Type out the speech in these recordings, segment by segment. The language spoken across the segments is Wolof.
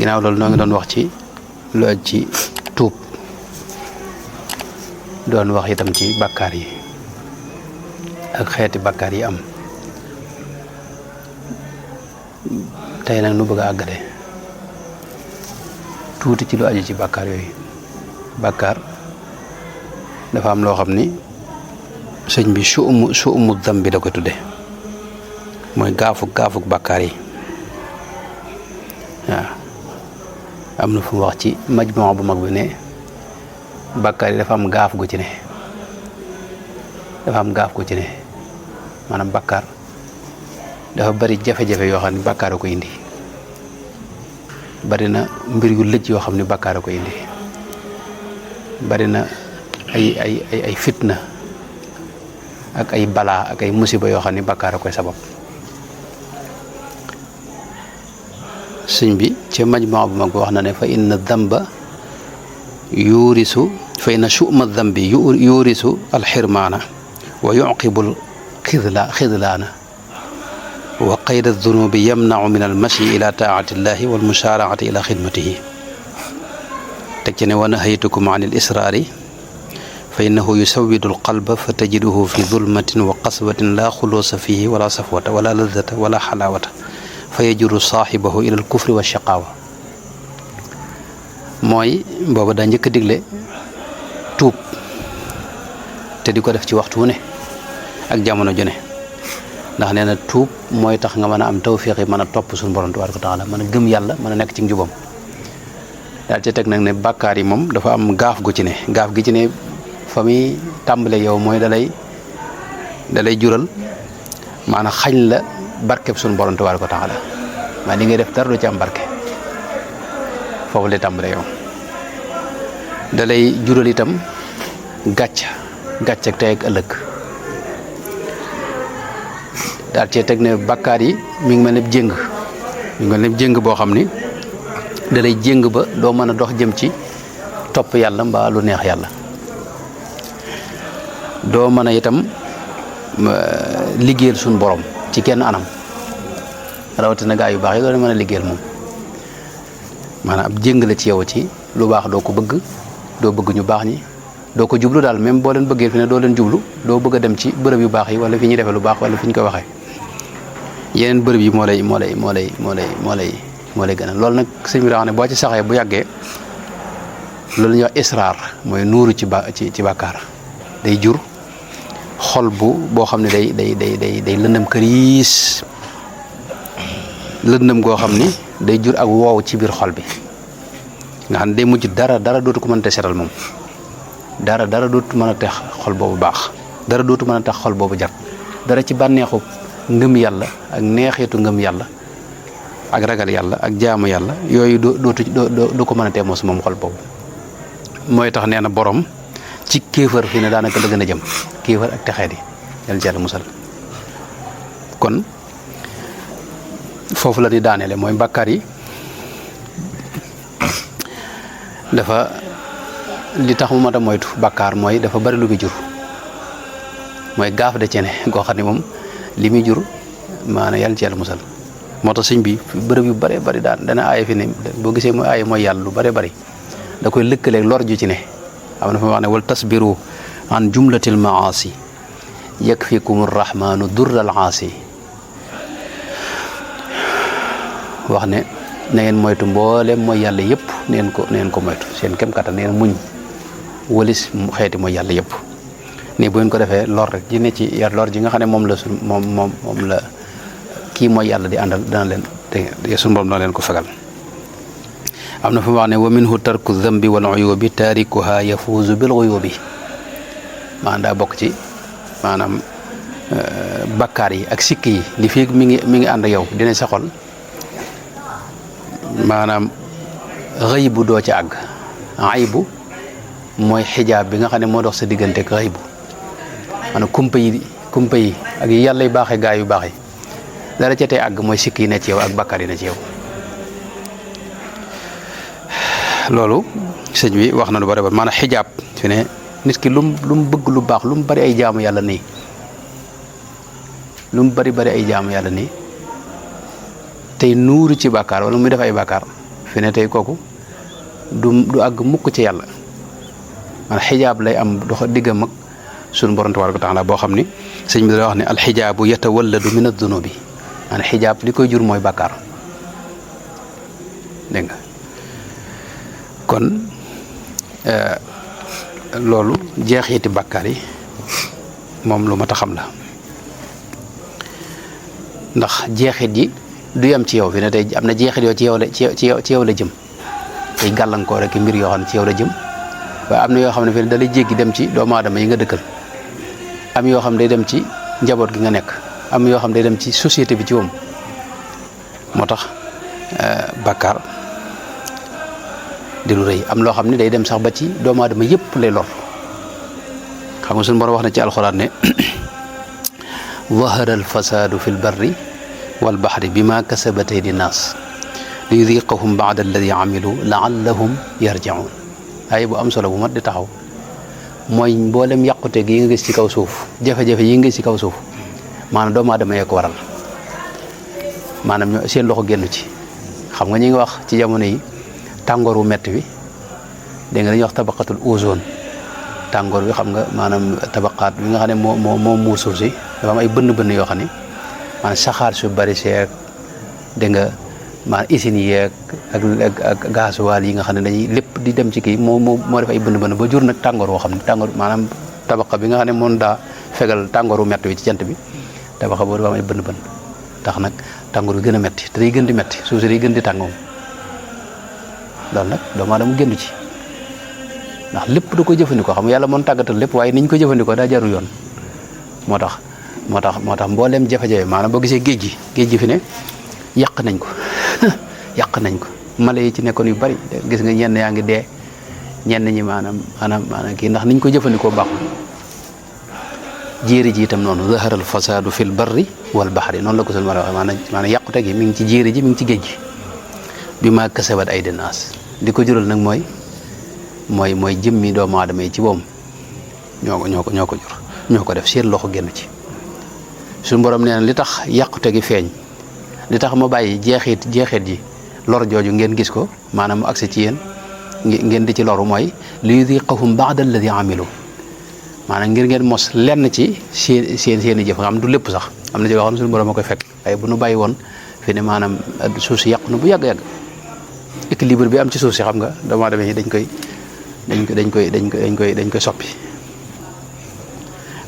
ginnaaw loolu noo ngi doon wax ci lu aj ci tuub doon wax itam ci bàkkaar yi ak xeeti bàkkaar yi am tey nag nu bëgg a àggale tuuti ci lu aju ci bàkkaar yooyu. bàkkaar dafa am loo xam ni sëñ bi suumu dam bi da ko tudde mooy gaafuk bàkkaar yi waaw am na fu mu wax ci majmoo bu mag bi ne bàkkaar yi dafa am gaaf gu ci ne maanaam bàkkaar dafa bari jafe-jafe yoo xam ne bàkkaar a ko indi bari na mbir yu lëj yoo xam ne bàkkaar a ko indi bari na ay fitna ak ay balaa ak ay musiba yoo xam ne bàkkaar a koy sabab sëñ bi ca majmaa bu mag bi wax na ne fa inna damba fa inna su'ma dambi yurisu alxirmaana wa yuqibul xidlaana wa qayda dunubi yamnau min almashi ila taati illahi walmusaaraati ila xidmatihi teg ci ne wa nahaytukum an il israari fa innahu yusawidu alqalba fa tajiduhu fi dulmatin wa qaswatin la xuluusa fihi wala safwata wala ladata wala xalaawata fa yajuru saaxibahu ila alkufri wa shaqaawa mooy booba daa njëkk a digle tuub te di ko def ci waxtu wu ne ak jamono ju ne ndax nee na tuub mooy tax nga mën a am tawfiq yi mën a topp suñu borom tabaaraka wa taala mën a gëm yàlla mën a nekk ci njubam daal ci teg nag ne bàkkaar yi moom dafa am gaaf gu ci ne gaaf gi ci ne fa muy tàmbale yow mooy dalay jural maanaam xañ la barkeb suñu borom tabaaraka wa taala maa li ngay def dara du ci am barke foofu lay tàmbale yow dalay jural itam gàcc ak tey ak ëllëg daal cee teg ne bàkkaar yi mi ngi mel ne jéng boo xam ni dalay jéng ba doo mën a dox jëm ci topp yàlla mbaa lu neex yàlla doo mën a itam liggéeyal suñu borom ci kenn anam rawatina gaa yu baax yi doo mën a liggéeyal moom maanaam ab jéng la ci yow ci lu baax doo ko bëgg doo bëgg ñu baax ñi doo ko jublu daal même boo leen bëggee fi ne doo leen jublu doo bëgg a dem ci bërëb yu baax yi wala fi ñuy defee lu baax wala fi ñu koy waxee yeneen bërëb yi moo lay gën a loolu nag sëñ bi daa wax ne boo ci saxee bu yàggee loolu ñuy wax israar mooy nuuru ci bàkkaar day jur xol boo xam ne day lëndëm këriis lëndëm goo xam ni day jur ak woow ci biir xol bi nga xam ne day mujj dara dootu ko mën a setal moom dara dootu mën a tax xol boobu baax dara dootu mën a tax xol boobu jar dara ci bànneexu ngëm yàlla ak neexitu ngëm yàlla ak ragal yàlla ak jaamu yàlla yooyu doo ko mën a tee mos moom xol boobu mooy tax nee na borom ci kéefër fi ne daanaka la gën a jëm kéefër ak texee di yàlla ci yàlla musal kon foofu la di daaneele mooy bàkkaar yi dafa li tax mu mat a moytu bàkkaar mooy dafa bari lu muy jur mooy gaaf de cene goo xam ne moom li muy jur maanaam yàlla ci yàlla musal moo tax sëñ bi bërëb yu bëree bëri dana aaye fi ne boo gisee mooy aaye mooy yàlla lu bëree bëri da koy lëkkaleeg lor ju ci ne am na fa wax ne wal tasbiru an jumlatil maasi yakfikum arrahmanu durral aasi wax ne na ngeen moytu mboolem mooy yàlla yëpp neen ko moytu seen kem kattan neen muñ walis xeeti mooy yàlla yëpp ne bu ngeen ko defee lor rek ji ne ci lor ji nga xam ne moom la kii mooy yàlla di àndal dana leen te suñu borom dana leen ko fegal am na fu mu wax ne wa minhu tarku dambi wal uyubi taarikuha yafuuzu bil uyubi maanaam daa bokk ci maanaam bakkaar yi ak sikk yi li fii mi ngi ànd ak yow dina sa xol maanaam xëybu doo ci àgg aybu mooy xijaab bi nga xam ne moo dox sa diggante ak xëybu maanaam kumpa yi ak yi yàlla yu baaxee gaa yu baax yi dara ca tey àgg mooy sikk yi ne ci yow ak bakkaar yi ne ci yow loolu sëñ bi wax na lu bari ba maanaam xijaab fi ne nit ki lu mu bëgg lu baax lu mu bari ay jaamu yàlla nii lu mu bari ay jaamu yàlla nii tey nuuru ci bàkkaar wala muy def ay bàkkaar fi ne tey kooku du àgg mukk ci yàlla man xijaab lay am dox diggam ak suñu borom tabaaraka wa taala boo xam ni sëñ bi da wax ne alxijaabu yatawalladu min addunubi man xijaab li koy jur mooy bàkkaar dégg nga kon loolu jeexiti bàkkaar yi moom lu mat a xam la ndax jeexit yi du yem ci yow fi ne tey am na jeexit yoo ci yow la jëm ay gàllankoor rek mbir yoo xam ne ci yow la jëm waaye am na yoo xam ne fi ne da lay jéggi dem ci doomu aadama yi nga dëkkal am yoo xam ne day dem ci njaboot gi nga nekk am yoo xam ne day dem ci société bi ci moom moo tax bàkkaar di lu rëy am loo xam ne day dem sax ba ci doomu aadama yëpp lay lor xam nga suñu borom wax na ci alxuraan ne zahara alfasadu fi lbarri walbahri bima kasabat aydi naas liyudiqahum ba'da alladi amilu laallahum yarji'un ay bu am solo bu mat di taxaw mooy mboolem yàqute gi yi nga gis ci kaw suuf jafe-jafe yi nga gis ci kaw suuf maanaam doomu aadama yee ko waral maanaam seen loxo génn ci xam nga ñi ngi wax ci jamono yi tàngoor wu metti wi dégg nga dañuy wax tabaqatul ozone tàngoor bi xam nga maanaam tabaqaat bi nga xam ne moo muur suuf si dafa am ay bënn yoo xam ne maanaam saxaar su bari seeg dégg nga maanaam usines yeeg ak gasoil yi nga xam ne dañuy lépp di dem ci kii moo def ay bënn ba jur nag tàngoor woo xam ne tàngoor maanaam tabaqa bi nga xam ne moom daa fegal tàngooru metti wi ci jant bi tabaqa boobu dafa am ay bënn tax nag tàngoor bi gën a metti te day gën di metti suuf si day gën di tàngoom loolu nag doomu aadama génn ci ndax lépp da ko jëfandikoo xam nga yàlla moon tàggatal lépp waaye niñ ko jëfandikoo daa jaru yoon moo tax mbooleem jafe-jafe maanaam boo gisee géej gi fi ne yàq nañ ko mala yi ci nekkoon yu bari gis nga ñenn yaa ngi dee ñenn ñi maanaam kii ndax niñ ko jëfandikoo baaxul jéeri ji itam noonu zahara al fasadu fil barri wal bahri noonu la ko seen war a waxee maanaam yàqute gi mi ngi ci jéeri ji mi ngi ci géej gi bi ma kasabat aydi naas di ko jural nag mooy jëmmi doomu aadama yi ci boom ñoo ko jur ñoo ko def seen loxo génn ci suñu borom nee na li tax yàqute gi feeñ li tax ma bàyyi jeexit ji lor jooju ngeen gis ko maanaam mu agsi ci yéen ngeen di ci loru mooy li yudiqahum ba'da alladi amilu maanaam ngir ngeen mos lenn ci seen i jëf nga am du lépp sax am na ci yoo xam ne suñu borom a koy fekk waaye bu nu bàyyi woon fi ne maanaam suuf si yàqu na bu yàgg-yàgg équilibre bi am ci suuf si xam nga doomu aadama yi dañ koy soppi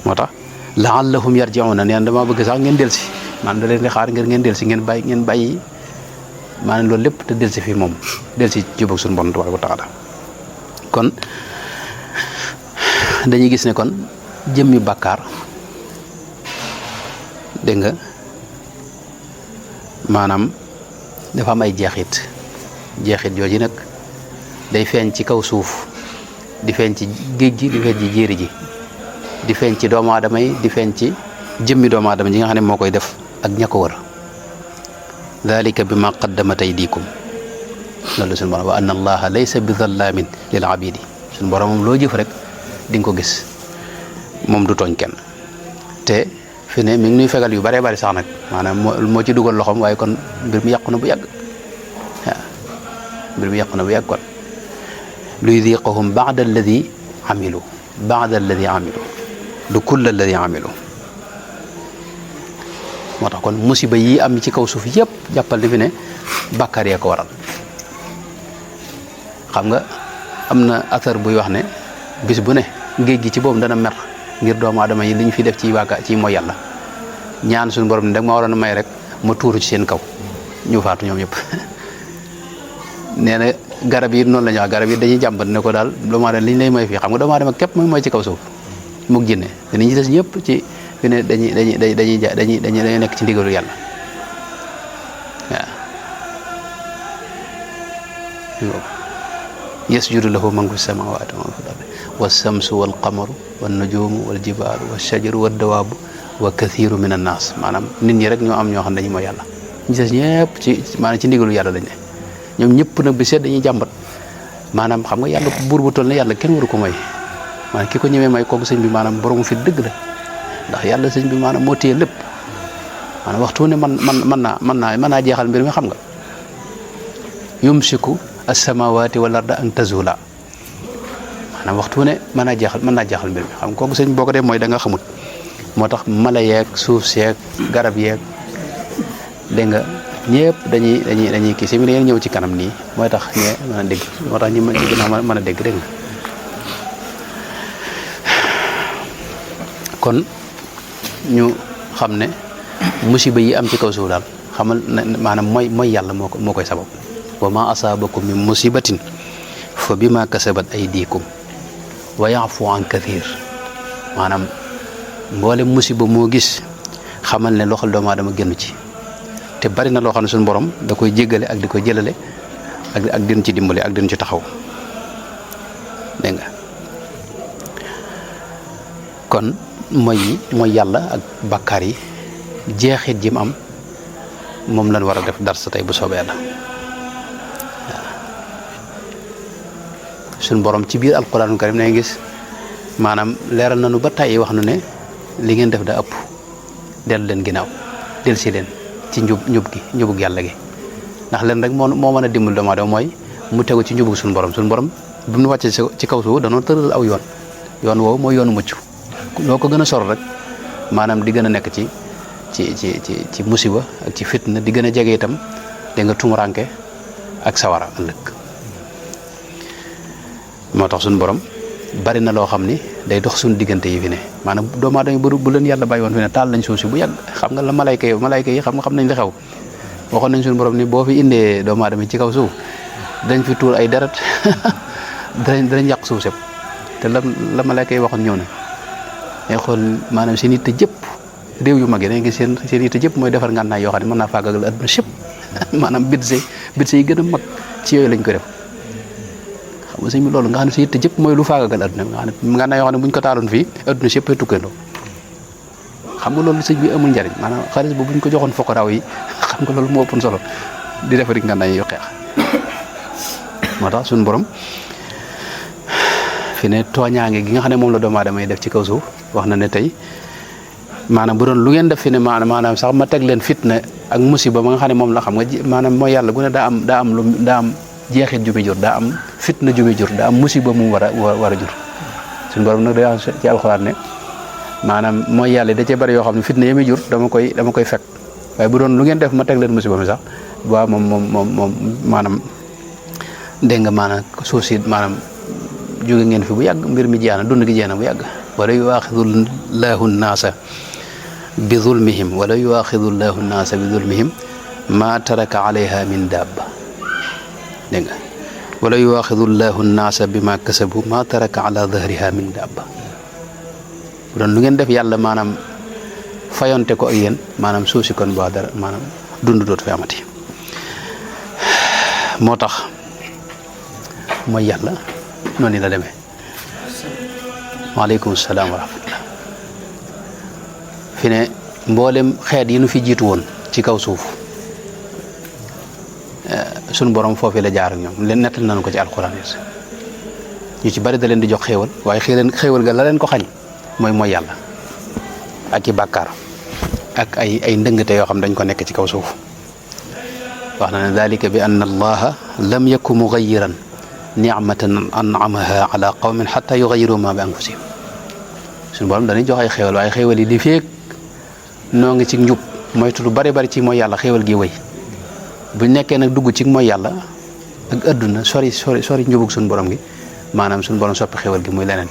moo tax laallahum yarji'una neen dama bëgg sax ngeen delsi maanaam da leen di xaar ngeen delsi ngeen bàyyi maanaam loolu lépp te delsi fii moom delsi jubóog suñu borom tabaaraka wa taala kon dañuy gis ne kon jëmmi bàkkaar dégg nga maanaam dafa am ay jeexit jooju nag day feeñ ci kaw suuf di feeñ ci géej gi di feeñ ci jéeri ji di feeñ ci doomu aadama yi di feeñ ci jëmmi doomu aadama ji nga xam ne moo koy def ak ña ko wër dalika bi ma qaddamat aydikum loolu suñu borom wa anna allaha laysa bi zallamin lil abidi suñu borom moom loo jëf rek di nga ko gis moom du tooñ kenn te fi ne mi ngi nuy fegal yu bëree bëri sax nag maanaam moo ci dugal loxoom waaye kon mbir mi yàqu na bu yàgg kon liyudiqahum ba'da alladi amilu du kull alladi amilu moo tax kon musiba yi am ci kaw suuf yëpp jàppal ne fi ne bàkkaar yee ko waral xam nga am na athar buy wax ne bis bu ne géej gi ci boobu dana mer ngir doomu aadama yi li ñu fi def ci bàkkaar ci mooy yàlla ñaan suñu borom ne dag ma waroon a may rek ma tuuru ci seen kaw ñu faatu ñoom yëpp nee na garab yi noonu la ñu wax garab yi dañuy jàmbat ne ko daal doomu aadama li ñu lay may fii xam nga doomu aadama képp mooy ci kaw suuf mug jinne te nit ñi des ñëpp ci fi ne dañuy nekk ci ndigalu yàlla waaw yasjudu lahu man fi samawati wa man fi ardi wassamsu walqamaru wannujumu waljibalu washajaru waddawaabu wa kathiru min annaas maanaam nit ñi rek ñoo am ñoo xam ne dañuy mooy yàlla ñi des ñëpp maanaam ci ndigalu yàlla lañ ne ñoom ñëpp nag bi seet dañuy jàmbat maanaam xam nga yàlla buur bu toll ne yàlla kenn waru ko may maanaam ki ko ñemee may kooku sëñ bi maanaam boromu fi dëgg la ndax yàlla sëñ bi maanaam moo téye lépp maanaam waxtu ne mën naa jeexal mbir mi xam nga yumsiku as-samawati wal arda an tazula maanaam waxtu ne mën naa jeexal mbir mi xam kooku sëñ boo ko def mooy da nga xamut moo tax mala yeeg suuf seeg garab yeeg dégg nga ñëpp dañuy kii si mi ngeen ñëw ci kanam nii mooy tax ñee mën a dégg moo tax ñu ci gën a mën a dégg dégg nga kon ñu xam ne musiba yi am ci kaw suuf daal xamal maanaam mooy yàlla moo koy sabab wa ma asaabakum min musibatin fa bima kasabat aydikum wa ya'fu an kathir maanaam mboole musiba moo gis xamal ne loxol doomu aadama génn ci te bari na loo xam ne suñu borom da koy jéggale ak di koy jëlale ak din ci dimbale ak din ci taxaw dégg nga kon mooy yàlla ak bàkkaar yi jeexit ji mu am moom lañ war a def darsa tey bu soobee yàlla suñ borom ci biir alquranul karim ne gis maanaam leeral nañu ba tàyyi wax nu ne li ngeen def da ëpp dellu leen ginnaaw del si leen ci njubug yàlla gi ndax leen rek moo mën a dimbali doomu aadama mooy mu tegu ci njubug suñu borom bu ñu wàccee ci kaw suuf danoo tëral aw yoon woowu mooy yoonu mucc loo ko gën a sor rek maanaam di gën a nekk ci musiba ak ci fitna di gën a jege itam da nga tumuranke ak sawara ëllëg moo tax suñu borom bari na loo xam ni day dox suñu diggante yi fi ne maanaam doomu aadama bu leen yàlla bàyyi woon fi ne taal nañ suuf si bu yàgg xam nga la malayka yi xam nañ li xew waxoon nañ suñu borom ni boo fi indee doomu aadama ci kaw suuf dañ fi tuur ay deret danañ yàq suuf sépp te la malayka yi waxoon ñëw na ngay xool maanaam seen yitte jëpp réew yu mag yi dañuy gis seen yitte jëpp mooy defar ngànnaay yoo xam ne mën naa faagagal adduna sépp maanaam budget yi gën a mag ci yooyu lañ ko def xam nga sëñ bi loolu nga xam ne seen yitte jëpp mooy lu faagagal adduna nga xam ne ngànnaay yoo xam ne bu ñu ko taaloon fii adduna sépp ay tukkandoo xam nga loolu sëñ bi amul njariñ maanaam xaalis bu ñu ko joxoon fokoraaw yi xam nga loolu moo ëppoon solo di defari ngànnaay yu xeex moo tax suñu borom fi ne tooñaange gi nga xam ne moom la doomu aadama yi def ci kaw suuf wax na ne tey maanaam bu doon lu ngeen def fi ne maanaam sax ma teg leen fitna ak musiba ma nga xam ne moom la xam nga maanaam mooy yàlla gu ne daa am jeexit ju muy jur daa am fitna ju muy jur daa am musiba mu war a jur suñu borom nag day wax ci alxuraan ne maanaam mooy yàlla da cee bari yoo xam ne fitna yi muy jur dama koy fekk waaye bu doon lu ngeen def ma teg leen musiba mi sax waaw moom maanaam dégg nga maanaam suuf si maanaam jóge ngeen fi bu yàgg mbir mi jeex na dund gi jeex na bu yàgg wala yuaxidu llahu nnaasa bi zulmihim ma taraka alayha min dabba dégg nga wala yuaxidu llahu nnaasa bi ma kasabu ma taraka ala dahriha min dabba bu doon lu ngeen def yàlla maanaam fayonte ko ak yéen maanaam suuf si kon boo dara maanaam dund dootu fi amati moo tax mooy yàlla noonu la demee waaleykum salaam wa rahmatullah fi ne mboolem xeet yi nu fi jiitu woon ci kaw suuf sunu borom foofu la jaar ak ñoom leen nettal nañu ko ci alxuraan ñu ci bari da leen di jox xéewal waaye xéewal ga la leen ko xañ mooy yàlla ak i bàkkaar ak ay ndëngate yoo xam dañ ko nekk ci kaw suuf wax na ne dalika bi anna allaha lam yaku mugayiran ni'matan an'amaha ala qawmin hatta yughayyiru ma bi anfusihim suñu borom dañuy jox ay xéewal waaye xéewal yi di feek noo ngi ci njub moytu lu bari ci mooy yàlla xéewal gi wëy bu nekkee nag dugg ci mooy yàlla ak adduna sori njubug suñu borom gi maanaam suñu borom soppi xéewal gi muy leneen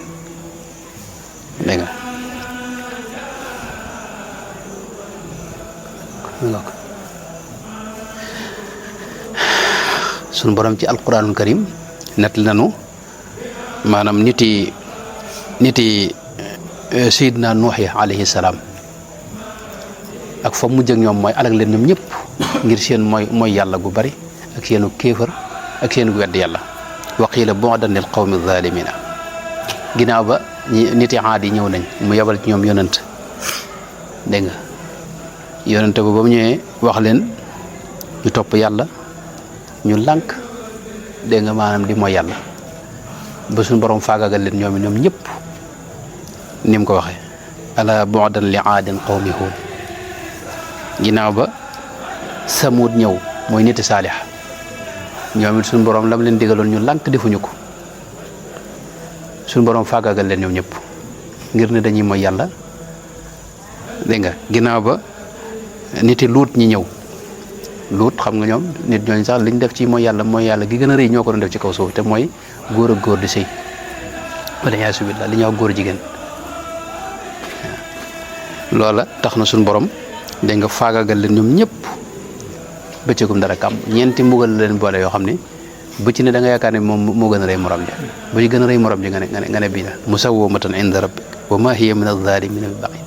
dégg nga suñu borom ci alquranul karim nettali nanu maanaam niti sayidna Nuux alayhi salaam ak fa mujj ak ñoom mooy alag leen ñoom ñëpp ngir seen mooy yàlla gu bari ak seenu kéefër ak seenu wedd yàlla wa qiila bu'dan lil qawmi zalimina ginnaaw ba niti Aad yi ñëw nañ mu yebal ci ñoom yonent dégg nga yonent ba mu ñëwee wax leen ñu topp yàlla ñu lànk dégg nga maanaam di mooy yàlla ba suñu borom faagagal leen ñoom ñëpp ni mu ko waxee ala bu'dan li aadin qawmi Huud ginnaaw ba Samuud ñëw mooy niti Saalix ñoom it suñu borom lam leen digaloon ñu lànk defuñu ko suñu borom faagaagal leen ñoom ñëpp ngir ne dañuy mooy yàlla dégg nga ginnaaw ba niti luut ñi ñëw luut xam nga ñoom nit ñooñu sax liñ def ci mooy yàlla gi gën a rëy ñoo ko doon def ci kaw suuf te mooy góor ak góor di sëy wala yaasu billah li ñuy wax góor jigéen loola tax na suñu borom dégg nga faagaagal leen ñoom ñëpp bëccëgum dara kam ñeenti mbugal leen boole yoo xam ne bu ci ne da nga yaakaar ne moom moo gën a rëy morom ja bu ci gën a rëy morom ji nga ne bii la musawwamatan inda rabbik wa ma hiya min az-zalimina bi ba'id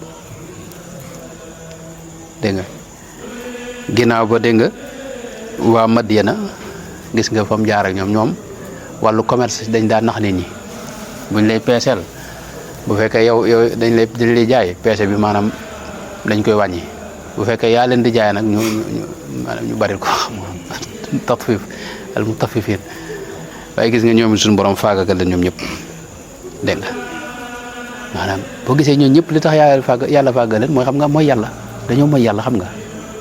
dégg nga ginnaaw ba dégg nga waa Madyana gis nga fa mu jaar ak ñoom wàllu commerce dañ daa nax nit ñi buñ lay peeseel bu fekkee yow dañ lay jaay peese bi maanaam dañ koy wàññi bu fekkee yaa leen di jaay nag ñu bari ko tatfif al mutaffifin waaye gis nga ñoom suñu borom faagagal leen ñoom ñëpp dégg nga maanaam boo gisee ñoom ñëpp li tax yàlla faagal leen mooy xam nga mooy yàlla dañoo mooy yàlla xam nga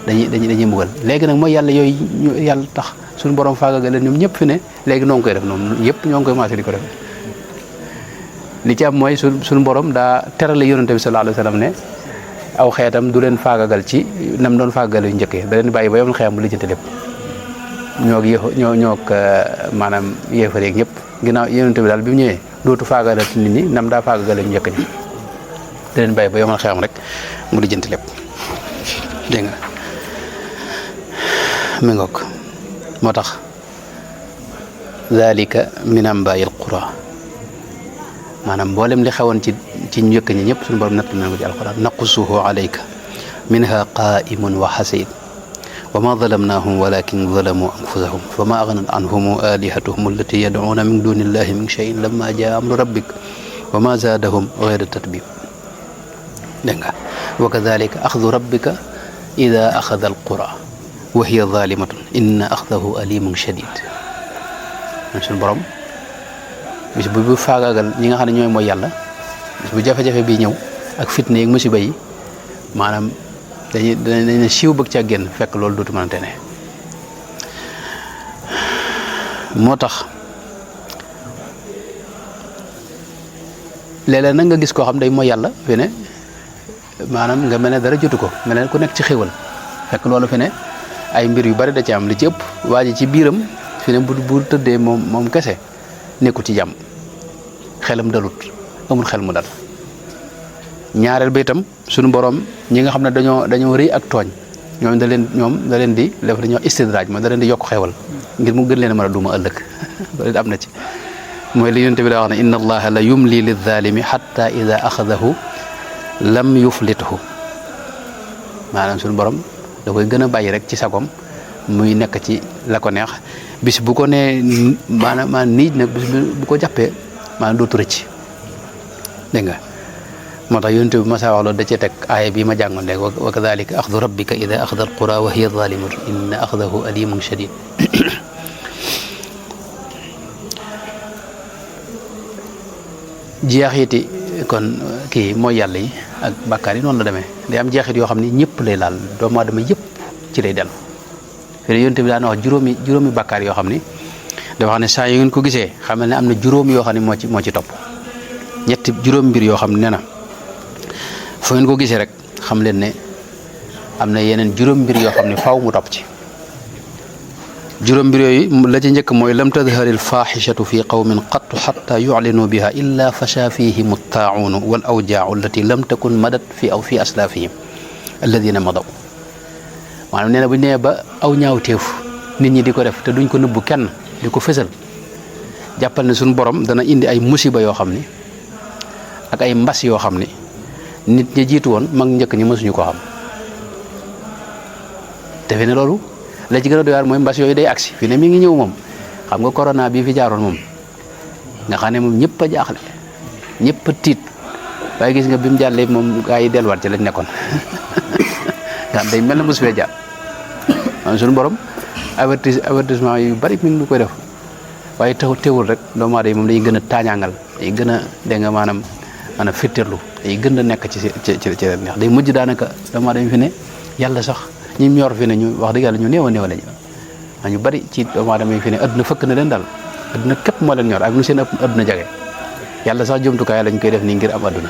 dañuy mbugal léegi nag mooy yàlla yooyu yàlla tax suñu borom faagagal leen ñoom ñëpp fi ne léegi noo ngi koy def noonu yëpp ñoo ngi koy maase di ko def li ci am mooy suñu borom daa terale yonente bi sallallahu alayhi wa sallam ne aw xeetam du leen faagagal ci nam doon faagagal yu njëkkee da leen bàyyi ba yoon xeexam bu lijjante lépp ñoo maanaam yéefar yeeg ñëpp ginnaaw yonente bi daal bi mu ñëwee dootu faagagal nit ñi nam daa faagagal yu njëkk ñi da leen bàyyi ba yoon xeexam rek mu lijjante lépp dégg nga mi ngoog moo tax zalika min ambaayil qura maanaam mboolem li xewoon ci njëkk ñi ñëpp suñu borom natt nañ ko ci alquran naqussuhu alayka minha qaimun wa hasid wa ma zalamnahum walakin zalamu anfusahum fa ma aghnat anhum alihatuhum allati yad'una min duni illahi min shay'in lamma jaa amru rabbik wa ma zaadahum ghayra tatbib dégg nga wa kadhalika axdu rabbika ida axada alqura wa hiya zalimatun inna axdahu alimun shadid suñu borom bis bu faagaagal ñi nga xam ne ñooy mooy yàlla bis bu jafe-jafe bi ñëw ak fitna yeeg musiba yi maanaam dañuy siiw bëgg ca génn fekk loolu dootu mënante ne moo tax léeg-léeg nag nga gis koo xam day mooy yàlla fi ne maanaam nga mel ne dara jotu ko mel ne ku nekk ci xéwal fekk loolu fi ne ay mbir yu bari da ci am li ci ëpp waa ji ci biiram fi ne bu tëddee moom kese nekkul ci jàmm xelam dalut amul xel mu dal ñaareel ba itam suñu borom ñi nga xam ne dañoo rëy ak tooñ ñoom da leen di def dañoo istidraaj mooy da leen di yokk xewal ngir mu gën leen a mën a duma ëllëg loolu am na ci mooy li yonent bi daa wax ne inna allaha la yumli lizalimi hatta ida axadahu lam yuflithu maanaam suñu borom da koy gën a bàyyi rek ci sagom muy nekk ci la ko neex bis bu ko nee maanaam niij nag bis bu ko jàppee maanaam dootu rëcc dégg nga moo tax yonent bi masa wax loolu da cee teg aaya bii ma jàngoon léegi wa kadhalika axdu rabbika ida axada alqura wa hiya zalimatun inna axdahu alimun shadid jeexiti kon kii mooy yàlla yi ak bàkkaar yi noonu la demee day am jeexit yoo xam ne ñëpp lay laal doomu aadama yëpp ci lay dellu fi ne yonent bi daan wax juróomi bàkkaar yoo xam ni dafa wax ne saa yu ngeen ko gisee xamal ne am na juróom yoo xam ne moo ci topp juróom mbir yoo xam ne nee na fu ngeen ko gisee rek xam leen ne am na yeneen juróom mbir yoo xam ne faaw mu topp ci juróom mbir yooyu la ci njëkk mooy lam tadharil faaxishatu fi qawmin qattu xatta yuclinu biha illa fasha fihim attaacuunu wal awjaacu allati lam takun madat fi aslaafihim alladina madaw maanaam nee na bu ñu nee ba aw ñaawteef nit ñi di ko def te duñ ko nëbbu kenn di ko fësal jàppal ne suñu borom dana indi ay musiba yoo xam ni ak ay mbas yoo xam ni nit ñi jiitu woon mag njëkk ñi mësuñu ko xam te fi ne loolu la ci gën a doy waar mooy mbas yooyu day agsi fi ne mi ngi ñëw moom xam nga corona bii fi jaaroon moom nga xam ne moom ñëpp a jaaxle ñëpp a tiit waaye gis nga bi mu jàllee moom gaa yi delluwaat ci lañ nekkoon nga xam day mel ne mosu fee jaar maanaam suñu borom avertissement yu bari mi ngi lu koy def waaye teewul rek doomu aadama yi moom dañuy gën a taañaangal day gën a dégg nga maanaam fittirlu day gën a nekk ci neex day mujj daanaka doomu aadama fi ne yàlla sax ñi ñor fi ne ñu wax dëgg yàlla ñu néew a néew lañu ñu bari ci doomu aadama yi fi ne adduna fëkk na leen daal adduna képp moo leen ñor ak nu seen adduna jage yàlla sax jumtukaay lañ koy def nii ngir am adduna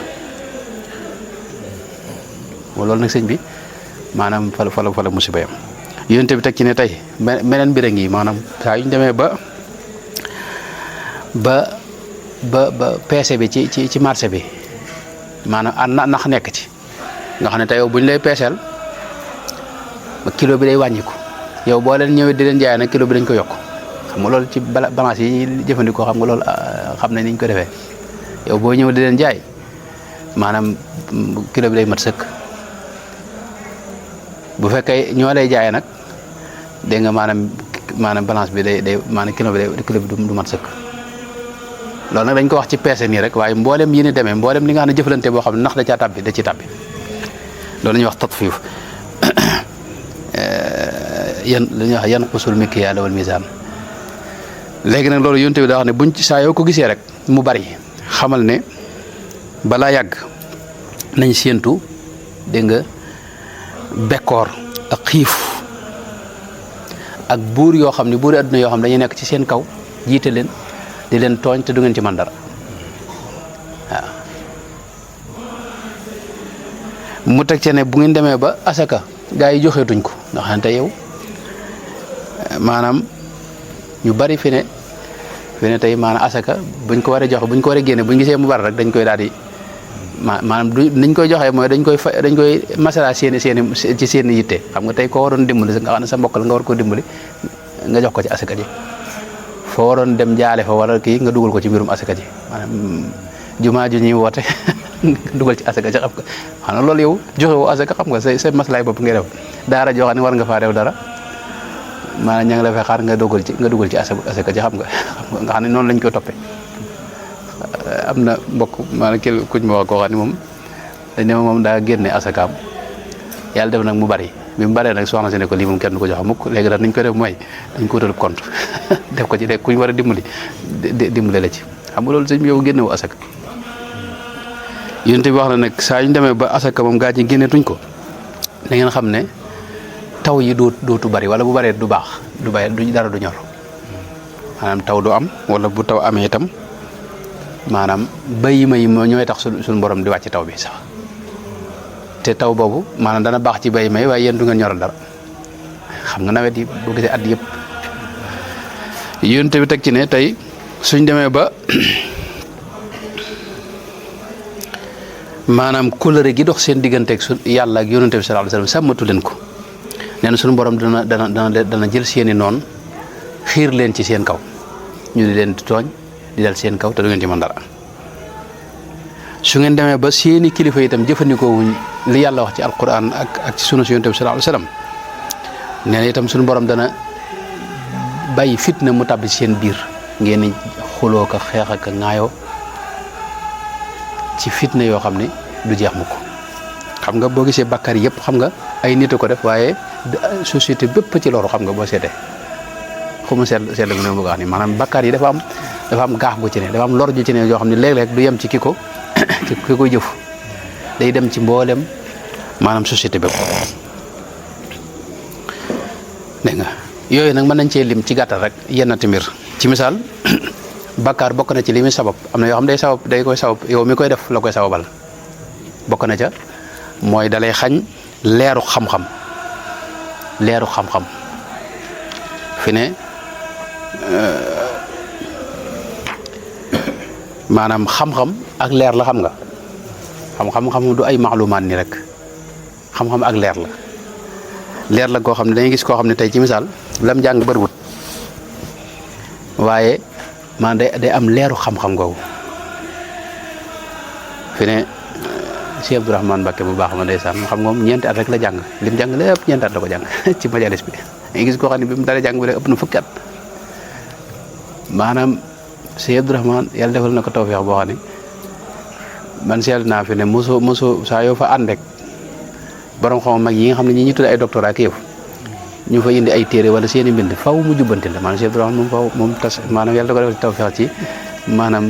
loolu nag sëñ bi maanaam fala musiba yam yonte bi teg ci ne tey meneen mbir a ngi maanaam saa yu ñu demee ba peese bi ci marché bi maanaam nax nekk ci nga xam ne tey yow bu ñu lay peeseel kilo bi day wàññiku yow boo leen ñëwee di leen jaay nag kilo bi dañ ko yokk xam nga loolu ci balance yi ñuy jëfandikoo xam nga loolu xam nañ ni ñu ko defee yow boo ñëwee di leen jaay maanaam kilo bi day mat sëkk bu fekkee ñoo lay jaayee nag dégg nga maanaam balance bi day maanaam kilo bi du mat sëkk loolu nag dañ ko wax ci peese nii rek waaye mboolem yi ni demee mboolem li nga xam ne jëflante boo xam ne ndax da ci tàbbi loolu la ñuy wax tatfiif li ñuy wax yanqusul mikyaal wal mizaan léegi nag loolu yonte bi daa wax ne buñ ci saa yoo ko gisee rek mu bari xamal ne balaa yàgg nañ séentu dégg nga bekkoor ak xiif ak buur yoo xam ne buuri adduna yoo xam ne dañuy nekk ci seen kaw jiite leen di leen tooñ te du ngeen ci man dara waaw mu teg ci ne bu ngeen demee ba asaka gaa yi joxeetuñ ko nga xam ne tey yow maanaam ñu bari fi ne tey maanaam asaka buñ ko war a joxe buñ ko war a génne buñ gisee mu bari rek dañ koy daal di maanaam niñ koy joxee mooy dañ koy masala ci seen yitte xam nga tey koo waroon dimbali nga xam ne sa mbokk la nga war koo dimbali nga jox ko ci asaka ji foo waroon dem jaale fa wala kii nga dugal ko ci mbirum asaka ji maanaam jumaa ju ñuy woote nga dugal ci asaka ji xam nga xanaa loolu yow joxe woo asaka xam nga say maslaay bopp ngay def daara joo xam ne war nga faa def dara maanaam ña ngi la fay xaar nga dugal ci asaka ji xam nga xam ne noonu lañ koy toppee am na mbokk maanaam kuñ ma wax koo xam ne moom dañ ne moom daa génne asakaam yàlla def nag mu bari bi mu baree nag soxna si ne ko lii moom kenn du ko jox mukk léegi nag niñ ko def mooy dañ ko wutal compte def ko ci rek kuñ war a dimbali la ci xam nga loolu sëñ bi yow génne wu asaka yonent bi wax na nag saa yu ñu demee ba asaka moom gaa ji génneetuñ ko da ngeen xam ne taw yi dootu bari wala bu baree du baax du dara du ñor maanaam taw du am wala bu taw amee itam maanaam bayima yi ñooy tax suñu borom di wàcc taw bi sax te taw boobu maanaam dana baax ci bayima yi waaye yéen du ngeen ñoral dara xam nga nawet yi boo gisee at yëpp yonent bi teg ci ne tey suñ demee ba maanaam kóllëre gi dox seen digganteeg yàlla ak yonent bi sallallahu alayhi wasallam sàmmatu leen ko nee na suñu borom dana jël seeni noon xiir leen ci seen kaw ñu di leen di tooñ di dal seen kaw te du ngeen ci mën dara su ngeen demee ba seeni kilifa itam jëfandikoo wuñ li yàlla wax ci alquran ak ci sunu yonent bi sallallahu alayhi wasallam nee na itam suñu borom dana bàyyi fitna mu tàbbi seen biir ngeen ni xuloo ko xeex ak ŋaayoo ci fitna yoo xam ne du jeex mu ko xam nga boo gisee bàkkaar yëpp xam nga ay nit a ko def waaye société bépp ci loolu xam nga boo seetee xuma seet la ne bëgg wax ni maanaam bàkkaar yi dafa am gaax gu ci ne dafa am lor ju ci ne yoo xam ne léeg-léeg du yem ci ki koy jëf day dem ci mboolem maanaam société bépp dégg nga yooyu nag mën nañ cee lim ci gàttal rek yennati mbir ci misaal bàkkaar bokk na ci li muy sabab am na yoo xam day koy sabab yow mi koy def la koy sababal bokk na ca mooy dalay xañ leeru xam-xam fi ne maanaam xam-xam ak leer la xam nga xam du ay maalumaat ni rek xam-xam ak leer la koo xam ne dañuy gis koo xam ne tey ci misaal lam jàng bëriwut waaye man day am leeru xam-xam googu fi ne Cheikh Abdourahmane Mbacké bu baax ma ndeysaan xam nga moom ñeenti at rek la jàng lim jàng lépp ñeenti at la ko jàng ci majalis bi dañuy gis koo xam ne bi mu dalee jàng bi rek ëpp na fukki at maanaam Cheikh Abdourahmane yàlla defal na ko tawfeex boo xam ne man seetlu naa fi ne mosoo saa yoo fa ànd rek borom xam mag yi nga xam ne ñi tudd ay doctorat ak yëf ñu fa indi ay téere wala seen i mbind faw mu jubbanti la maanaam Cheikh Abdourahmane moom faw moom tas maanaam yàlla da ko defal tawfeex ci maanaam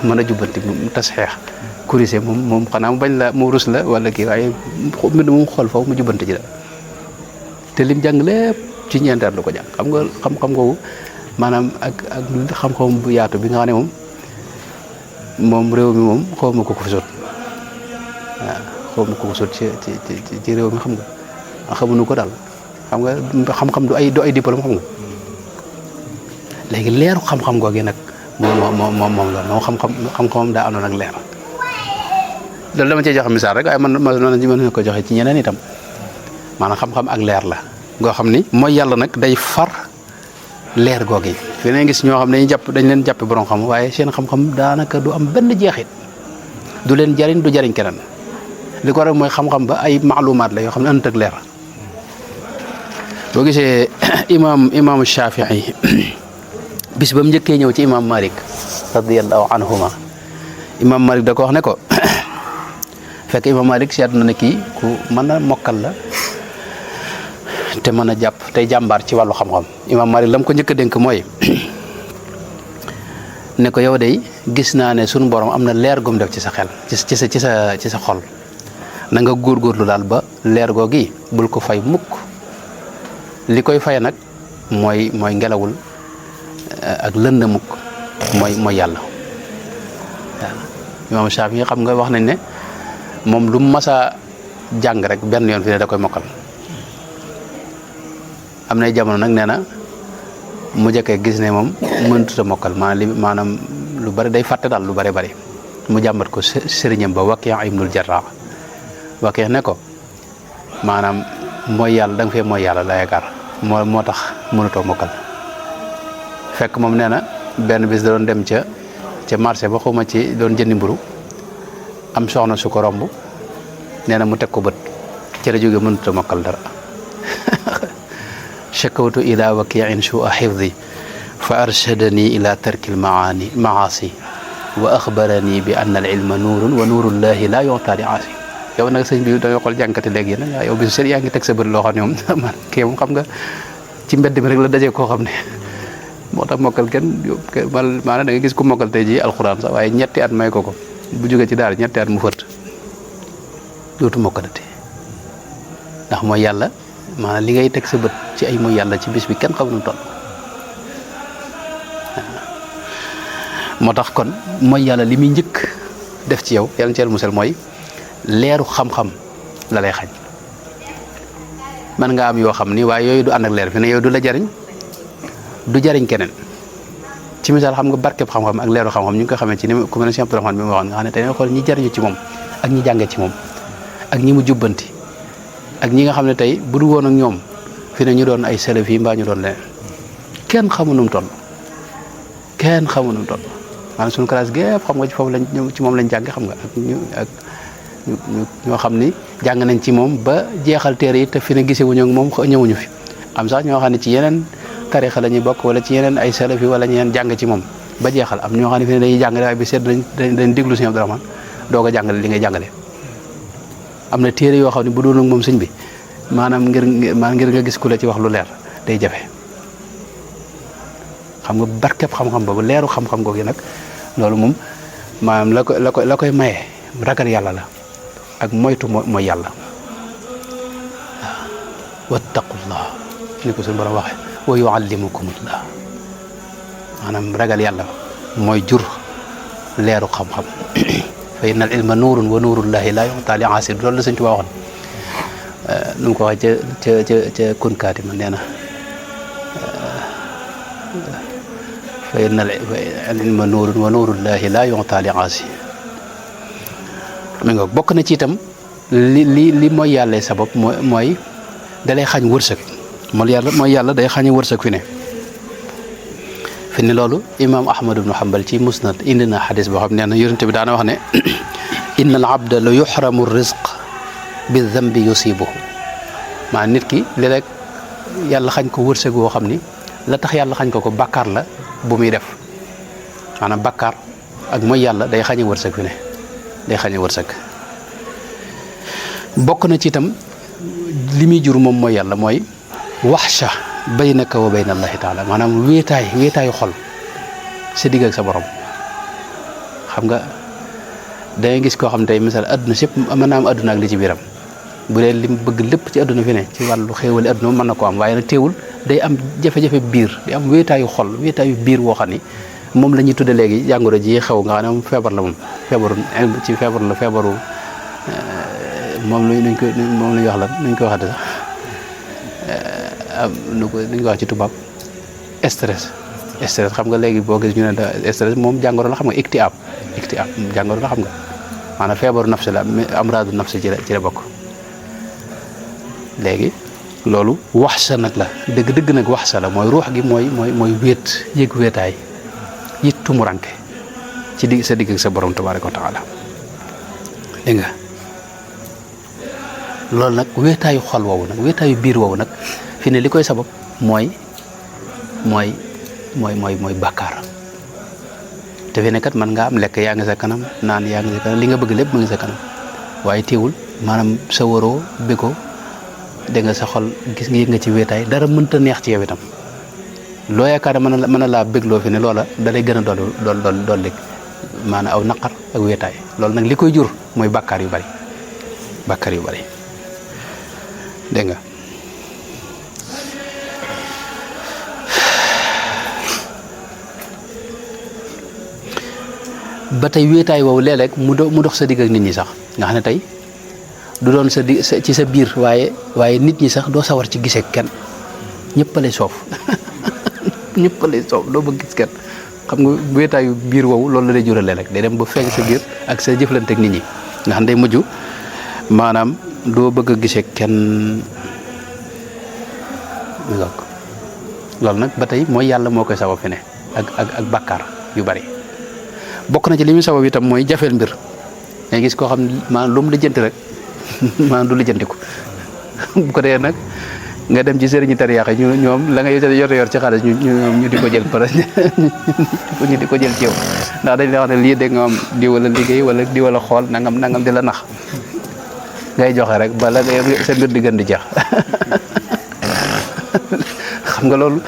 mën a jubbanti mu tas xeex kurise moom xanaa mu bañ la mu rus la wala kii waaye mbind moom xool faw mu jubbanti ji la te lim jàng lépp ci ñeenti at lu ko jàng xam nga xam-xam googu maanaam ak xam-xam bu yaatu bi nga xam ne moom réew mi moom xaw ma ko fi sot waaw xaw ma ko sot ci réew mi xam nga xamuñu ko daal xam nga xam-xam du ay diplôme xam nga léegi leeru xam-xam googu nag moom la moom xam-xamam daa àndoon ak leer loolu dama cee joxe misaal rek waaye man mën na ko joxe ci ñeneen itam maanaam xam-xam ak leer la goo xam ni mooy yàlla nag day far leer googu yi fi ne gis ñoo xam ne dañ leen jàppe borom xam waaye seen xam-xam daanaka du am benn jeexit du leen jariñ du jariñ keneen li ko waral mooy xam-xam ba ay maalumaat la yoo xam ne ànd ak leer boo gisee imam Shafii bis ba mu njëkkee ñëw ci imam Malik radiyallahu anhuma imam Malik da ko wax ne ko fekk imam Malik seet na ne kii ku mën a mokkal la te mën a jàpp tey jàmbaar ci wàllu xam-xam imam Malik lam ko njëkk a dénk mooy ne ko yow day gis naa ne sunu borom am na leer gum def ci sa xel ci sa xol na nga góorgóorlu daal ba leer googi bul ko fay mukk li koy fay nag mooy ngelawul ak lënd mukk mooy yàlla waaw imam Shafi xam nga wax nañ ne moom lu mu mas a jàng rek benn yoon fi ne da koy mokkal am nay jamono nag nee na mu jëkkee gis ne moom mënut a mokkal maanaam lu bari day fàtte daal lu bari mu jàmbat ko sëriñam ba Waki' ibnul Jarrah Waki' ne ko maanaam mooy yàlla da nga fee mooy yàlla la yaakaar moo tax mënutoo mokkal fekk moom nee na benn bis da doon dem ca marché ba xawma ci doon jëndi mburu am soxna su ko romb nee na mu teg ko bët ca la jóge mënut a mokkal dara shakawtu ila waki'in su'a hifzi fa arshadani ila tarkil maasi wa axbarani bi anna al ilma nuurun wa nuurullahi la yu'ta li aasi yow nag sëñ bi da nga xool jànkati léegi yéen yow bi sëñ yaa ngi teg sa bët loo xam ne moom man kii moom xam nga ci mbedd mi rek la dajee koo xam ne moo tax mokkal kenn maanaam da nga gis ku mokkal tey ji alxuraan sax waaye ñetti at may ko bu jógee ci daara ñetti at mu fërt dootu mokkalati ndax mooy yàlla maanaam li ngay teg sa bët ci ay mooy yàlla ci bis bi kenn xamu nu toll moo tax kon mooy yàlla li muy njëkk def ci yow yàlla ci yàlla musal mooy leeru xam-xam la lay xañ man nga am yoo xam ni waaye yooyu du ànd ak leer fi ne yooyu du la jariñ du jariñ keneen ci misaal xam nga barkeb xam-xam ak leeru xam-xam ñu ngi ko xamee ci ni ku mel ne Cheikh Abdourahmane bi mu waxoon nga xam ne tey xool ñi jariñu ci moom ak ñi jànge ci moom ak ñi mu jubbanti ak ñi nga xam ne tey bu du woon ak ñoom fi ne ñu doon ay salaf yi mbaa ñu doon leneen kenn xamu nu mu toll maanaam suñu classe gépp xam nga ci foofu ci moom lañ jànge xam nga ak ñoo xam ni jàng nañ ci moom ba jeexal téere yi te fi ne gisewuñu ak moom ñëwuñu fi am sax ñoo xam ne ci yeneen tarixa la ñuy bokk wala ci yeneen ay salaf yi wala ñeneen jàng ci moom ba jeexal am ñoo xam ne fi ne dañuy jàngale waaye bi seet dañ déglu Sëñ Abdourahmane doog a jàngale li ngay jàngale am na téere yoo xam ne bu doon ak moom sëñ bi maanaam ngir nga gis ku la ci wax lu leer day jafe xam nga barkeb xam-xam boobu leeru xam-xam googu nag loolu moom maanaam la koy maye ragal yàlla la ak moytu mooy yàlla wattaqullah ni ko suñu borom waxe wa yuallimukumullah maanaam ragal yàlla mooy jur leeru xam-xam fa innal ilma nuurun wa nuurullahi la yu'ta li aasin loolu la Sëñ Tuubaa waxoon nu mu ko waxee ca kunkaati ma nee na fa innal ilma nuurun wa nuurullahi la yu'ta li aasin mi nga bokk na ci itam li mooy yàlla sabab mooy dalay xañ wërsëg mooy yàlla day xañ wërsëg fi ne loolu imaam Ahmad ibnu Hanbal ci musnad indi na xadis boo xam nee na yonent bi daana wax ne inna al abda la yuxramu rizq bi dambi yusibuhu maa nit ki léeg-léeg yàlla xañ ko wërsëg boo xam ni la tax yàlla xañ ko bàkkaar la bu muy def maanaam bàkkaar ak mooy yàlla day xañe wërsëg fi ne day xañe wërsëg bokk na ci itam li muy jur moom mooy yàlla mooy waxsha baynaka wa bayna allahi taala maanaam wéetaayu xol sa digg ak sa borom xam nga dangay gis koo xam ne tey misaal adduna sépp mën naa am adduna ak li ci biiram bu dee lim bëgg lépp ci àdduna fi ne ci wàllu xéewali àdduna mën na ko am waaye nag teewul day am jafe-jafe biir day am wéetaayu xol wéetaayu biir woo xam ni moom la ñuy tudde léegi jàngoro ji xew nga xam ne moom feebar la moom feebar la feebaru moom luñ ko moom la ñuy wax la nuñ ko waxate sax nuñ ko wax ci tubaab stress xam nga léegi boo gis ñu ne stress moom jàngoro la xam nga iktiab jàngoro la xam nga maanaam feebaru nafsi la amraadu nafsi ci la bokk léegi loolu wax sa nag la dëgg nag wax sa la mooy ruux gi mooy wéet yëg wéetaay yit tumuranke ci sa digg ak sa borom tabaaraka wa taala dégg nga loolu nag wéetaayu xol woowu nag wéetaayu biir woowu nag fi ne li koy sabab mooy bàkkaar te fi ne kat man nga am lekk yaa ngi sa kanam naan yaa ngi sa kanam li nga bëgg lépp mu ngi sa kanam waaye teewul maanaam sa waroo béko dégg nga sa xol gis nga yëg nga ci wéetaay dara mënta neex ci yow itam loo yaakaar ne mën na laa bégloo fi ne loola da lay gën a dolli maanaam aw naqar ak wéetaay loolu nag li koy jur mooy bàkkaar yu bari dégg nga ba tey wéetaay woowu léeg-léeg mu dox sa digg ak nit ñi sax nga xam ne tey du doon ci sa biir waaye nit ñi sax doo sawar ci gisee kenn ñëpp a lay soof doo bëgg gis kenn xam nga wéetaayu biir woowu loolu la lay jural léeg-léeg day dem ba feeñ sa biir ak sa jëflante ak nit ñi nga xam ne day mujj maanaam doo bëgg a gisee kenn loolu nag ba tey mooy yàlla moo koy sabab fi ne ak bàkkaar yu bari bokk na ci li muy sabab itam mooy jafeel mbir ngay gis koo xam ne maanaam lu mu lijjanti rek maanaam du lijjantiku bu ko dee nag nga dem ci sëriñu tariyaax yi ñoom la nga yor ci xaalis ñu di ko jël pare ñu di ko jël ci yow ndax dañ la wax ne lii dégg nga am di wala liggéey wala di wala xool nangam di la nax ngay joxe rek bala sa mbir di gën di jeex xam nga loolu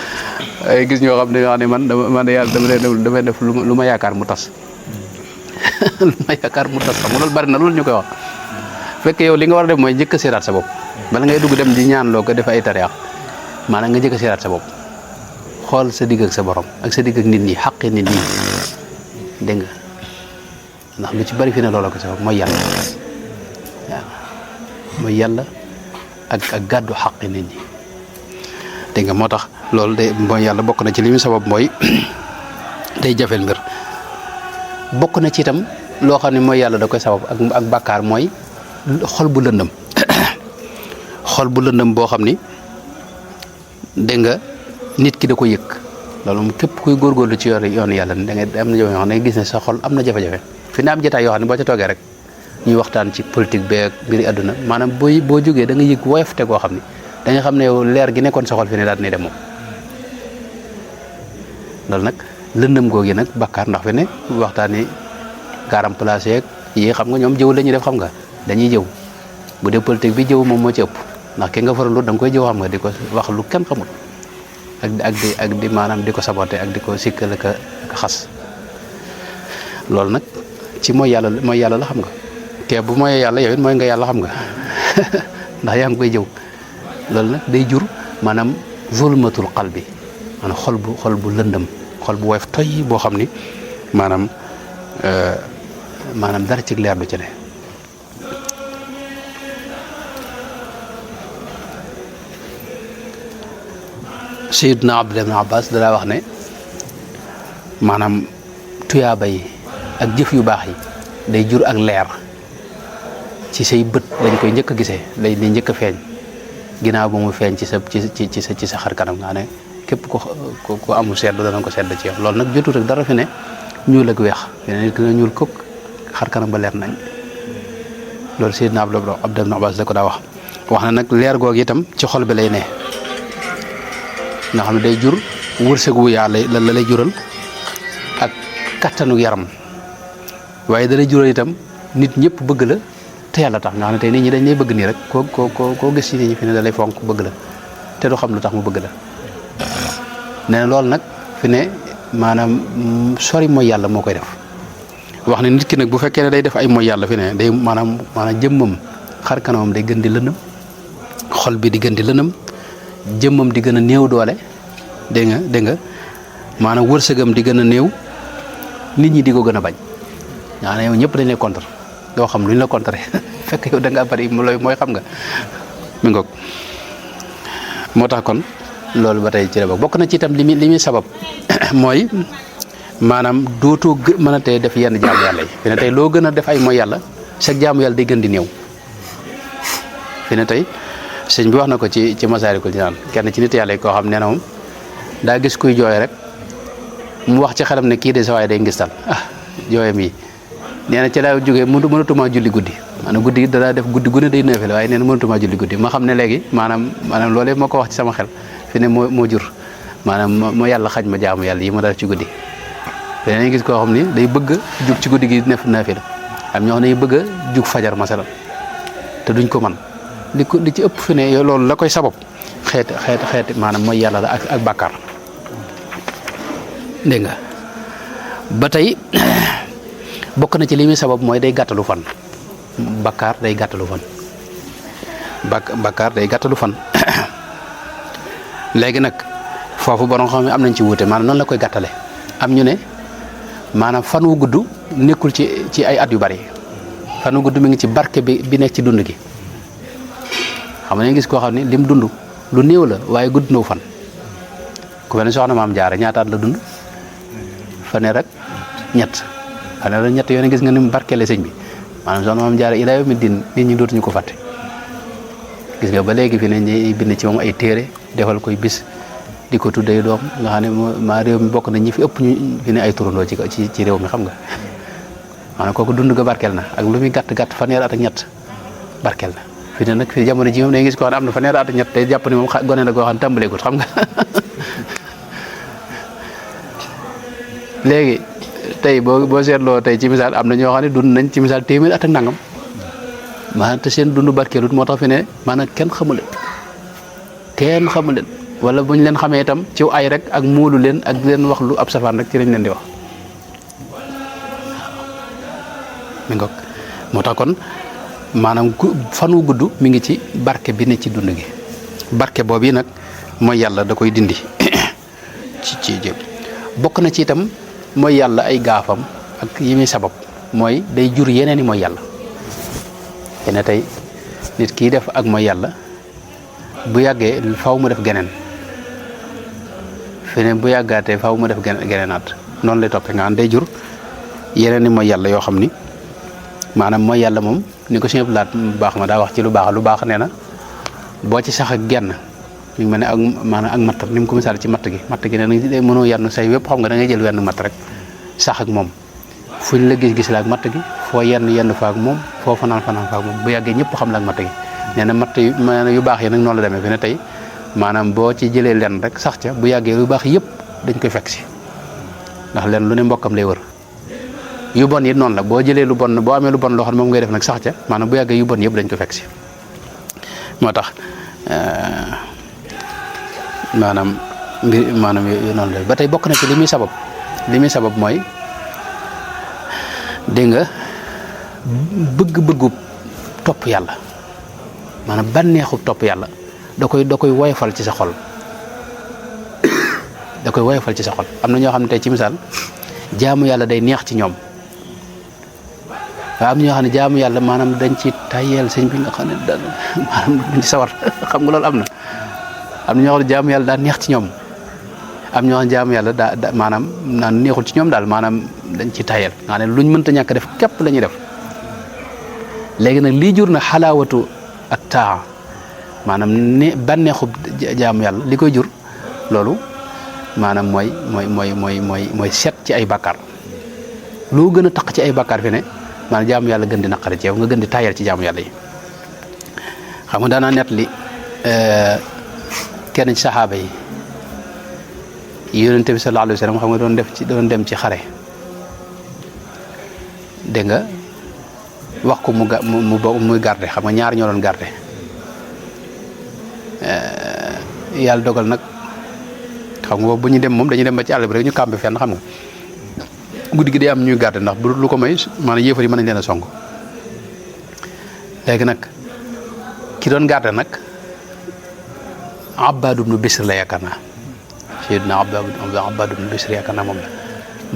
ay gis ñoo xam ne man yàlla damay def lu ma yaakaar mu tas lu ma yaakaar mu tas xam nga loolu bari na loolu ñu koy wax fekk yow li nga war a def mooy njëkk a seeraat sa bopp bala ngay dugg dem di ñaan loo ko def ay tariyaax maanaam nga njëkk a seeraat sa bopp xool sa digg ak sa borom ak sa digg ak nit ñi xaqi nit ñi dégg nga ndax lu ci bari fi ne loolu ko sabab mooy yàlla waaw mooy yàlla ak gàddu xaqi nit ñi dégg nga moo tax loolu day mooy yàlla bokk na ci li muy sabab mooy day jafeel mbir bokk na ci itam loo xam ne mooy yàlla da koy sabab ak bàkkaar mooy xol bu lëndëm xol bu lëndëm boo xam ni dégg nga nit ki da ko yëg loolu moom képp kuy góorgóorlu ci yoonu yàlla da ngay am na yoo xam ne gis ne sa xol am na jafe-jafe fi ne am jotaay yoo xam ne boo ca toogee rek ñuy waxtaan ci politique beeg mbiri àdduna maanaam boo jógee da nga yëg woyof te goo xam ne da nga xam ne yow leer gi nekkoon sa xol fi ne daal ne dem moom loolu nag lëndëm googu nag bàkkaar ndax fi ne waxtaani garam placé yeeg yi xam nga ñoom jëw la ñuy def xam nga dañuy jëw bu dee politique bi jëw moom moo ci ëpp ndax ki nga faralul da nga koy jëw xam nga di ko wax lu kenn xamul ak di maanaam di ko saboté ak di ko sikkal ak xas loolu nag ci mooy yàlla la xam nga te bu mooy yàlla yow it mooy nga yàlla xam nga ndax yaa ngi koy jëw loolu nag day jur maanaam zulmatul qalbi maanaam xol bu lëndëm xol bu woyof toy boo xam ni maanaam dara ci leer du ci ne Sayyidna Abdullah ibn Abbas dalaa wax ne maanaam tuyaaba yi ak jëf yu baax yi day jur ak leer ci say bët dañ koy njëkk a gisee day njëkk a feeñ ginnaaw ba mu feeñ ci sa xar kanam nga ne képp ko amul seetlu danañ ko sedd ci yow loolu nag jotul rek dara fi ne ñuul ak weex fi ne nit ki nga ñuul kook xar kanam ba leer nañ loolu Sayyidna Abdullah ibn Abbas da ko daa wax na nag leer googu itam ci xol bi lay ne nga xam ne day jur wërsëg wu yàlla la lay jural ak kattanu yaram waaye da lay jural itam nit ñëpp bëgg la te yàlla tax nga xam ne tey nit ñi dañ lay bëgg nii rek koo gis ci nit ñi fi ne da lay fonk bëgg la te du xam lu tax mu bëgg la nee na loolu nag fi ne maanaam sori mooy yàlla moo koy def wax ne nit ki nag bu fekkee ne day def ay mooy yàlla fi ne day maanaam jëmmam xar kanamam day gën di lëndëm xol bi di gën di lëndëm jëmmam di gën a néew doole dégg nga maanaam wërsëgam di gën a néew nit ñi di ko gën a bañ ñaane yow ñëpp dañ lay contre doo xam lu ñu la contre fekk yow da ngaa bari mooy xam nga mi ngoog moo tax kon loolu ba tey ci la bokk na ci itam li muy sabab mooy maanaam dootoo mën a tey def yenn jaamu yàlla yi fi ne tey loo gën a def ay mooy yàlla chaque jaamu yàlla day gën di néew fi ne tey sëñ bi wax na ko ci Masaalikul Jinaan kenn ci nit yàlla yi koo xam nee na moom daa gis kuy jooy rek mu wax ci xelam ne kii de sa waay day ngistal jooyam yi nee na ci laa jógee mënatumaa julli guddi maanaam guddi danaa def guddi gu ne day neefale waaye nee na mënatumaa julli guddi ma xam ne léegi maanaam loolee moo ko wax ci sama xel fi ne moo jur maanaam moo yàlla xaj ma jaamu yàlla yi ma def ci guddi te dañuy gis koo xam ni day bëgg a jug ci guddi gi naafila am ñoo xam ne bëgg a jug fajar masalan te duñ ko man li ci ëpp fi ne loolu la koy sabab xeeti maanaam mooy yàlla la ak bàkkaar dégg nga ba tey bokk na ci li muy sabab mooy day gàttalu fan bàkkaar day gàttalu fan bàkkaar day gàttalu fan léegi nag foofu borom xam ne am nañ ci wuute maanaam noonu la koy gàttale am ñu ne maanaam fan wu gudd nekkul ci ay at yu bari fan wu gudd mi ngi ci barke bi nekk ci dund gi xam nga gis koo xam ne lim dund lu néew la waaye gudd na fan ku mel ne soxna Maam Jaara ñaata at la dund fanweer ak ñett fanweer ak ñett yoon gis nga ni mu barkeele sëñ bi maanaam soxna Maam Jaara ilaa yawmi diin nit ñi dootuñu ko fàtte gis nga ba léegi fi ne ñi bind ci moom ay téere defal koy bis di ko tuddee doom nga xam ne maa réew mi bokk na ñi fi ëpp ñu fi ne ay turandoo ci réew mi xam nga maanaam kooku dund ga barkeel na ak lu muy gàtt fanweer at ak ñett barkeel na fi ne nag fi jamono ji moom day gis ko xam ne am na fanweer at ak ñett te jàpp ne moom gone la goo xam ne tàmbaleegut xam nga léegi tey boo seetloo tey ci misaal am na ñoo xam ne dund nañ ci misaal téeméer at ak nangam maanaam te seen dund barkeelut moo tax fi ne maanaam kenn xamu leen wala bu ñu leen xamee itam ci ay rek ak muulu leen ak leen wax lu ab safaan rek ci lañ leen di wax mi ngoog moo tax kon maanaam fan wu gudd mi ngi ci barke bi ne ci dund gi barke boobu yi nag mooy yàlla da koy dindi ci jëm bokk na ci itam mooy yàlla ay gaafam ak yi muy sabab mooy day jur yeneen i mooy yàlla yene tey nit kii def ak mooy yàlla bu yàggee faw mu def geneen feneen bu yàggaatee faw mu def geneenaat noonu lay toppee nga xam day jur yeneen i mooy yàlla yoo xam ni maanaam mooy yàlla moom ni ko suñu laat baax ma daa wax ci lu baax nee na boo ci sax ak genn mi ngi mel ne ak maanaam ak matt ni mu ko misaal ci matt gi ne na mënoo yann say wépp xam nga da ngay jël wenn matt rek sax ak moom fuñ la gis la ak matt gi foo yenn fa ak moom foo fanaan fa ak moom bu yàggee ñëpp xam la ak matt gi nee na matt yu baax yi nag noonu la demee fi ne tey maanaam boo ci jëlee lenn rek sax ca bu yàggee yu baax yëpp dañ koy fekk si ndax lenn lu ne mbokkam lay wër yu bon yi noonu la boo jëlee lu bon boo amee lu bon loo xam ne moom ngay def nag sax ca maanaam bu yàggee yu bon yëpp dañ ko fekk si moo tax maanaam noonu la ba tey bokk na ci li muy sabab mooy dégg nga bëgg-bëggu topp yàlla maanaam bànneexu topp yàlla da koy woyofal ci sa xol am na ñoo xam ne tey ci misaal jaamu yàlla day neex ci ñoom waaye am ñoo xam ne jaamu yàlla maanaam dañ ci tayeel sëñ bi nga xam ne daal maanaam duñ ci sawar xam nga loolu am na ñoo xam ne jaamu yàlla daa neex ci ñoom am ñoo xam ne jaamu yàlla daa maanaam naan neexul ci ñoom daal maanaam dañ ci tayeel nga xam ne luñ mënta ñàkk def képp la ñuy def léegi nag lii jur na xalaawatu ak taa maanaam ne bànneexub jaamu yàlla li koy jur loolu maanaam mooy set ci ay bàkkaar loo gën a taq ci ay bàkkaar fi ne maanaam jaamu yàlla gën di naqari ci yow nga gën di tayal ci jaamu yàlla yi xam nga daanaa net li kenn ci saxaaba yi yonente bi sallallahu alayhi wa sallam xam nga doon dem ci xare dégg nga wax ko muy garde xam nga ñaar ñoo doon garde yàlla dogal nag xam nga bu ñu dem moom dañuy dem ba ci àll bi rek ñu campé fenn xam nga guddi gi day am ñuy garde ndax bu lu ko may maanaam yéefar yi mën nañ leen a song léegi nag ki doon garde nag Abbaad ibnu Bisr la yaakaar naa Seydina Abbaad ibnu Bisr yaakaar naa moom la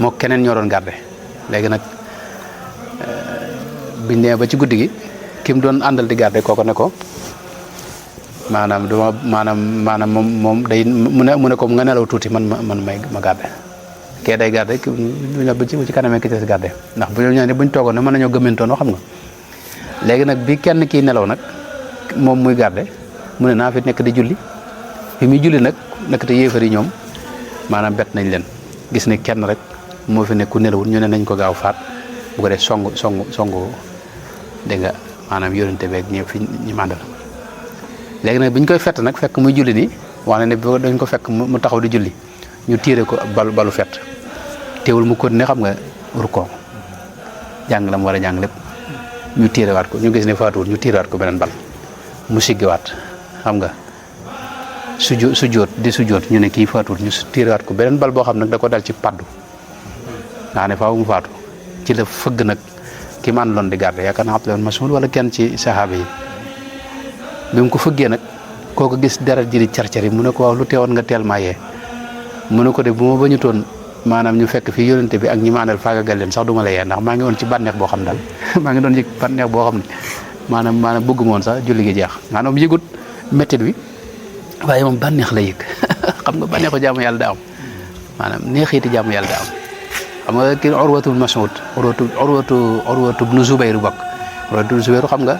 moo keneen ñoo doon garde léegi nag biñ nee ba ci guddi gi ki mu doon àndal di garde kooko ne ko maanaam dama maanaam moom day mu ne ko nga nelaw tuuti man ma garde kee day garde bu ci kanamee ki ci garde ndax bu ñu ñëwee buñ toogoon ne mën nañoo gëmmantoon xam nga léegi nag bi kenn kii nelaw nag moom muy garde mu ne naa fi nekk di julli fi muy julli nag nekk te yéefar yi ñoom maanaam bett nañ leen gis ne kenn rek moo fi nekk ku nelawul ñu ne nañ ko gaaw faat bu ko def songu dégg nga maanaam yónente beeg ñëw fi ñu màndal léegi nag bi ñu koy fett nag fekk muy julli nii wax ne dañ ko fekk mu taxaw di julli ñu tiire ko balu fett teewul mu continuer xam nga rukkoo jàng la mu war a jàng lépp ñu tiirewaat ko ñu gis ne faatuwul ñu tiirewaat ko beneen bal mu siggiwaat xam nga sujjóot ñu ne kii faatuwul ñu tiirewaat ko beneen bal boo xam nag da ko dal ci paddu nga ne faaw mu faatu ci la fëgg nag ki mu àndaloon di garde yaakaar naa Abdullah Mas'ud wala kenn ci saxaaba yi bi mu ko fëggee nag kooku gis deret ji di car-car yi mu ne ko waaw lu teewoon nga teel maa yee mu ne ko de bu ma bañutoon maanaam ñu fekk fii yonente bi ak ñi ma àndal faagagal leen sax du ma la yee ndax maa ngi woon ci bànneex boo xam daal maa ngi doon yëg bànneex boo xam ne maanaam bëgguma woon sax julli gi jeex maanaam yëgut méttit bi waaye moom bànneex la yëg xam nga bànneexu jaamu yàlla da am maanaam neexiiti jaamu yàlla da am xam nga kii Urwatul Mas'ud Urwatu ibnu Zubayr bokk Urwatu ibnu Zubayr xam nga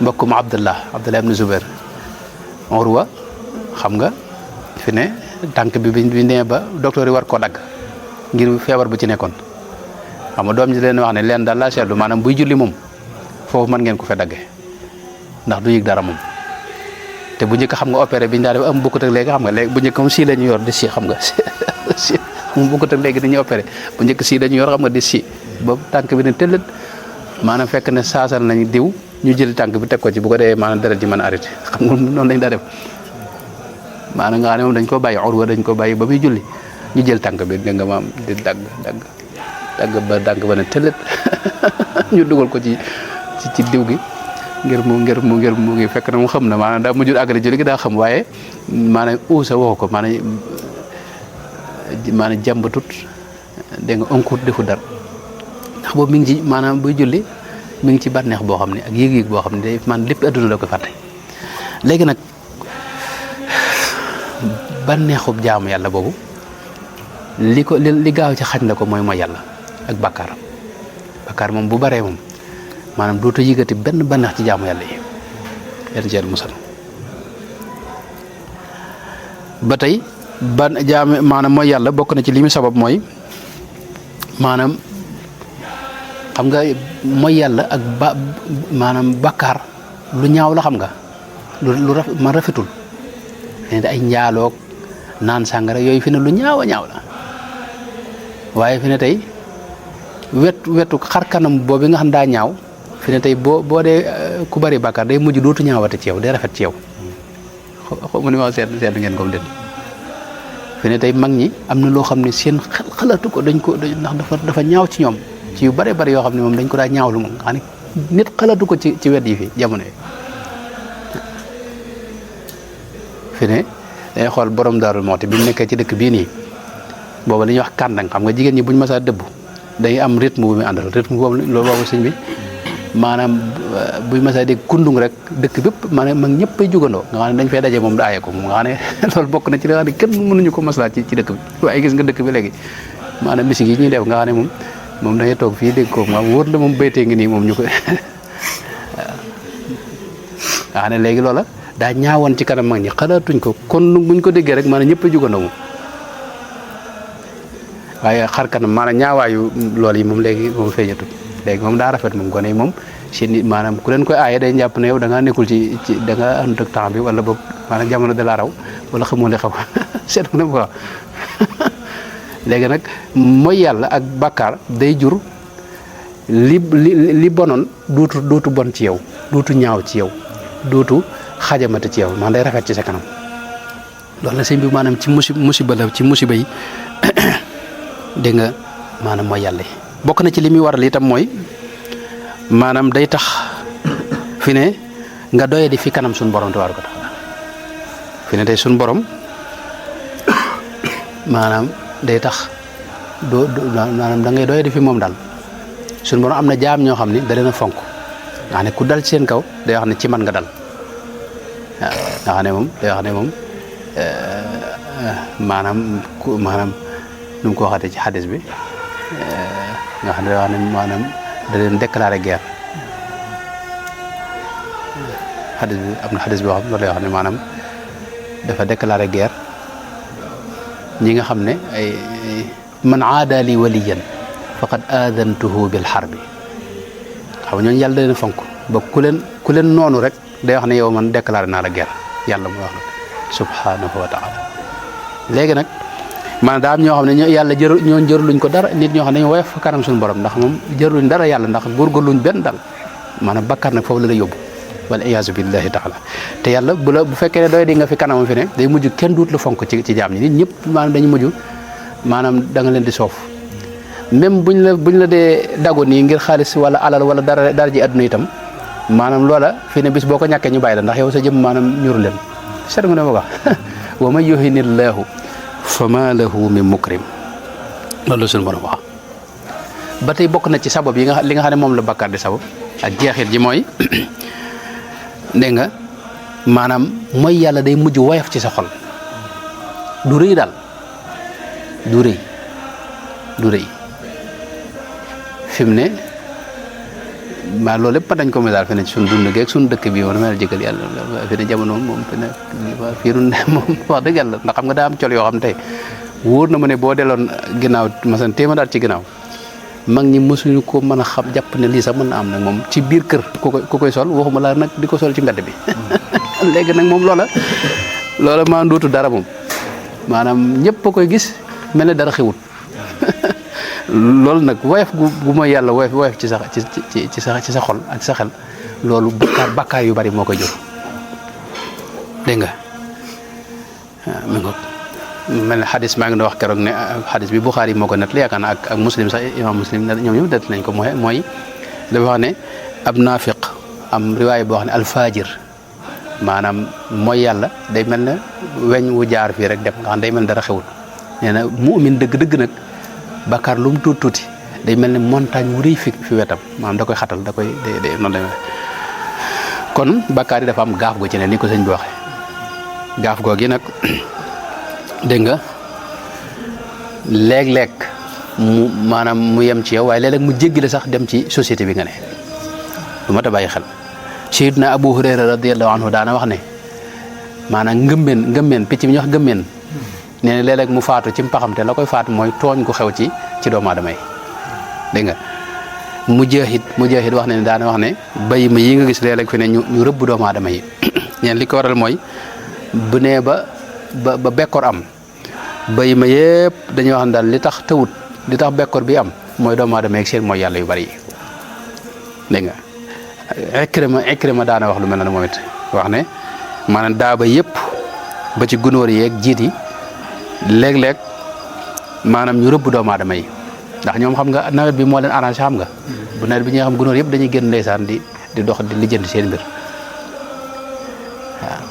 mbokkum Abdullah ibnu Zubayr Urwa xam nga fi ne tànk bi nee ba docteur yi war koo dagg ngir feebar bu ci nekkoon xam nga doom ji leen wax ne leen daal laa seetlu maanaam buy julli moom foofu mën ngeen ko fa daggee ndax du yëg dara moom te bu njëkk xam nga opéré bi ñu daal def am bokkut ak léegi xam nga léegi bu njëkk moom si la ñu yor di si xam nga si mu bokkut ak léegi dañuy opéré bu njëkk si dañu yor xam nga di si ba tànk bi ne tëllët maanaam fekk ne saasal nañ diw ñu jël tànk bi teg ko ci bu ko dee maanaam deret ji mën a arrêté xam nga noonu lañ daa def maanaam nga xam ne moom dañ ko bàyyi Urwa dañ ko bàyyi ba muy julli ñu jël tànk bi dégg nga maam di dagg ba tànk ba ne tëllët ñu dugal ko ci diw gi ngir mu ngi fekk na mu xam na maanaam daa mujjul àggale julli gi daa xam waaye maanaam uusa waxu ko maanaam jàmbatut dégg nga oncourt defu dara ndax boobu mi ngi ci maanaam buy julli mi ngi ci bànneex boo xam ne ak yëg-yëg boo xam ne day man lépp adduna la ko fàtte léegi nag bànneexub jaamu yàlla boobu li gaaw ci xañ la ko mooy yàlla ak bàkkaar moom bu baree moom maanaam dootu yëgati benn bànneex ci jaamu yàlla yi yéen ci musal ba tey maanaam mooy yàlla bokk na ci li mu sabab mooy maanaam xam nga mooy yàlla ak maanaam bàkkaar lu ñaaw la xam nga lu rafetul ne ay njaaloog naan sàngara yooyu fi ne lu ñaaw a ñaaw la waaye fi ne tey wetu xar kanam boobu nga xam daa ñaaw fi ne tey boo dee ku bari bàkkaar day mujj dootu ñaawate ci yow day rafet ci yow mu ne waaw seet ngeen ko déet fi ne tey mag ñi am na loo xam ne seen xalaatu ko dañ ko ndax dafa ñaaw ci ñoom ci yu bare bari yoo xam ne moom dañ ko daa ñaawlu moom nga xam ne nit xalaatu ko ci wet yi fi jamono yi fi ne day xool borom Daaru Muxti bi mu nekkee ci dëkk bii nii booba li ñuy wax kàndang xam nga jigéen ñi buñ masaa dëbb day am rythme bu muy àndal rythme boobu loolu boobu sëñ bi maanaam buñ masaa dégg kundung rek dëkk bépp maanaam mag ñëpp ay jugandoo nga xam ne dañ fay daje moom da aaye ko moom nga xam ne loolu bokk na ci li nga xam ne kenn mënuñu ko maslaa ci dëkk bi waaye gis nga dëkk bi léegi maanaam misik yi ñuy def nga xam ne moom da ngay toog fii dégg ko moom wóor la moom béytee ngi nii moom ñu ko nga xam ne léegi loola daa ñaawoon ci kanam mag ñi xalaatuñ ko kon buñ ko déggee rek maanaam ñëpp a jugandoo moom waaye xar kanam maanaam ñaawaayu loolu yi moom léegi moom feeñatul léegi moom daa rafet moom gone yi moom si maanaam ku leen koy aaye day jàpp ne yow da ngaa nekkul ci da nga ànd ak temps bi wala boog maanaam jamono da la raw wala xamoo li xaw seet mu ne ko léegi nag mooy yàlla ak bàkkaar day jur li bonoon dootu bon ci yow dootu ñaaw ci yow dootu xajamate ci yow maanaam day rafet ci sa kanam loolu la sëñ bi maanaam ci musiba la ci musiba yi dégg nga maanaam mooy yàlla yi bokk na ci li muy waral itam mooy maanaam day tax fi ne nga doye di fi kanam suñu borom tabaaraka wa taala fi ne tey suñu borom maanaam day tax doo maanaam da ngay doye di fi moom daal suñu borom am na jaam ñoo xam ne da leen a fonk nga xam ne ku dal ci seen kaw day wax ne ci man nga dal waaw nga xam ne moom day wax ne moom maanaam nu mu ko waxatee ci xadis bi nga xam ne day wax ne maanaam da leen déclaré guerre xadis bi am na xadis boo xam ne loolu lay wax ne maanaam dafa déclaré guerre ñi nga xam ne ay man aada li waliyan faqad aadantuhu bil harbi xam nga ñooñu yàlla da leen fonk ba ku leen noonu rek day wax ne yow man déclaré naa la guerre yàlla mooy wax la subhanahu wa taala léegi nag maanaam daa am ñoo xam ne yàlla ñoo jëruluñ ko dara nit ñoo xam ne dañu woyof kanam suñu borom ndax moom jëruluñ dara yàlla ndax góorgóorluñ benn dal maanaam bakkar nag foofu la la yóbbu wal iyaazu billahi taala te yàlla bu fekkee ne doy di nga fi kanamam fi ne day mujj kenn duut la fonk ci jaam ñi nit ñëpp maanaam dañu mujj maanaam da nga leen di soof même buñ la dee dago nii ngir xaalis wala alal wala dara ji àdduna itam maanaam loola fi ne bis boo ko ñàkkee ñu bàyyi la ndax yow sa jëm maanaam ñuru leen seet nga ne ma wax wa man yuhinillahu fa ma lahu min mukrim loolu suñu borom wax ba tey bokk na ci sabab yi li nga xam ne moom la bàkkaar di sabab ak jeexit ji mooy dégg nga maanaam mooy yàlla day mujj woyof ci sa xol du rëy daal du rëy fi mu ne maa loolu lépp dañ ko misaal fi ne suñ dund geeg suñ dëkk bi moom mel jëgal yàlla fi ne jamono moom fi ne fii moom wax dëgg yàlla ndax xam nga daa am col yoo xam tey wóor na ma ne boo deloon ginnaaw masan téema daal ci ginnaaw mag ñi mosuñu ko mën a xam jàpp ne lii sax mën na am nag moom ci biir kër ku koy sol waxuma la nag di ko sol ci mbedd bi léegi nag moom loola maa dootu dara moom maanaam ñëpp a koy gis mel ne dara xewut loolu nag woyof gu mooy yàlla woyof ci sa xol ak sa xel loolu bakkaar yu bari moo koy jur dégg nga mi ngo mel ne xadis maa ngi doon wax keroog ne xadis bi Buxaari moo ko nettali yaakaar naa ak muslim sax imam muslim ñoom ñëpp nettali nañ ko mooy dafa wax ne ab naafiq am riwaay boo xam ne alfajir maanaam mooy yàlla day mel ne weñ wu jaar fii rek dem nga xam day mel ne dara xewul nee na mu'min dëgg nag bakkaar lu mu tuuti day mel ne montagne wu rëy fi wetam maanaam da koy xatal da koy day noonu la kon bakkaar yi dafa am gaaf gu ci ne ni ko sëñ bi waxee gaaf googi nag dégg nga léeg-léeg maanaam mu yem ci yow waaye léeg-léeg mu jéggi la sax dem ci société bi nga ne lu mat a bàyyi xel Seydina Abu Hurayra radiyallahu anhu daana wax ne maanaam ngëmmeen picc mi ñu wax ngëmmeen nee na léeg-léeg mu faatu ci mpaxam te la koy faatu mooy tooñ ku xew ci doomu aadama yi dégg nga Mujaahid wax ne daana wax ne bay ma yi nga gis léeg-léeg fi ne ñu rëbb doomu aadama yi ñeen li ko waral mooy bu nee ba bekkoor am bay ma yëpp dañuy wax ne daal li tax tawut li tax bekkoor bi am mooy doomu aadama yeeg seen mooy yàlla yu bari yi dégg nga Ikrima daana wax lu mel ne moom it wax ne maanaam daaba yëpp ba ci gunóor yeeg jiit yi léeg-léeg maanaam ñu rëbb doomu aadama yi ndax ñoom xam nga nawet bi moo leen arrangé xam nga bu nawet bi ñuy xam gunóor yëpp dañuy génn ndeysaan di dox di lijjanti seen mbir waaw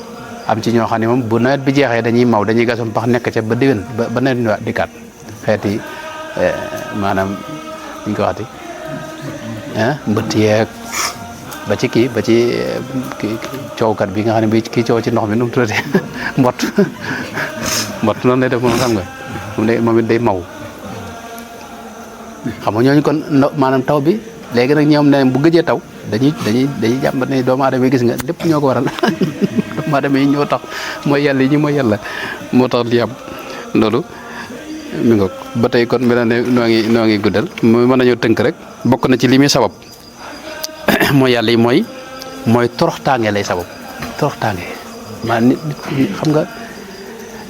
am ci ñoo xam ne moom bu nawet bi jeexee dañuy maw dañuy gasoon pax nekk ca ba déwén ba nawet bi dikkaat xeeti maanaam ñu ko waxati mbëtt yeeg ba ci coowkat bi nga xam ne bi kii coow ci ndox mi nu mu tuddati mbott noonu lay def moom xam nga moom it day maw xam nga ñooñu kon maanaam taw bi léegi nag ñoom ne bu gëjee taw dañuy jàmbat ne doomu aadama yi gis nga lépp ñoo ko waral doomu aadama yi ñoo tax mooy yàlla yi ñi mooy yàlla moo tax li am loolu mi nga ba tey kon mel na ne noo ngi guddal mën nañoo tënk rek bokk na ci li muy sabab mooy yàlla yi mooy toroxtaange lay sabab toroxtaange maanaam nit xam nga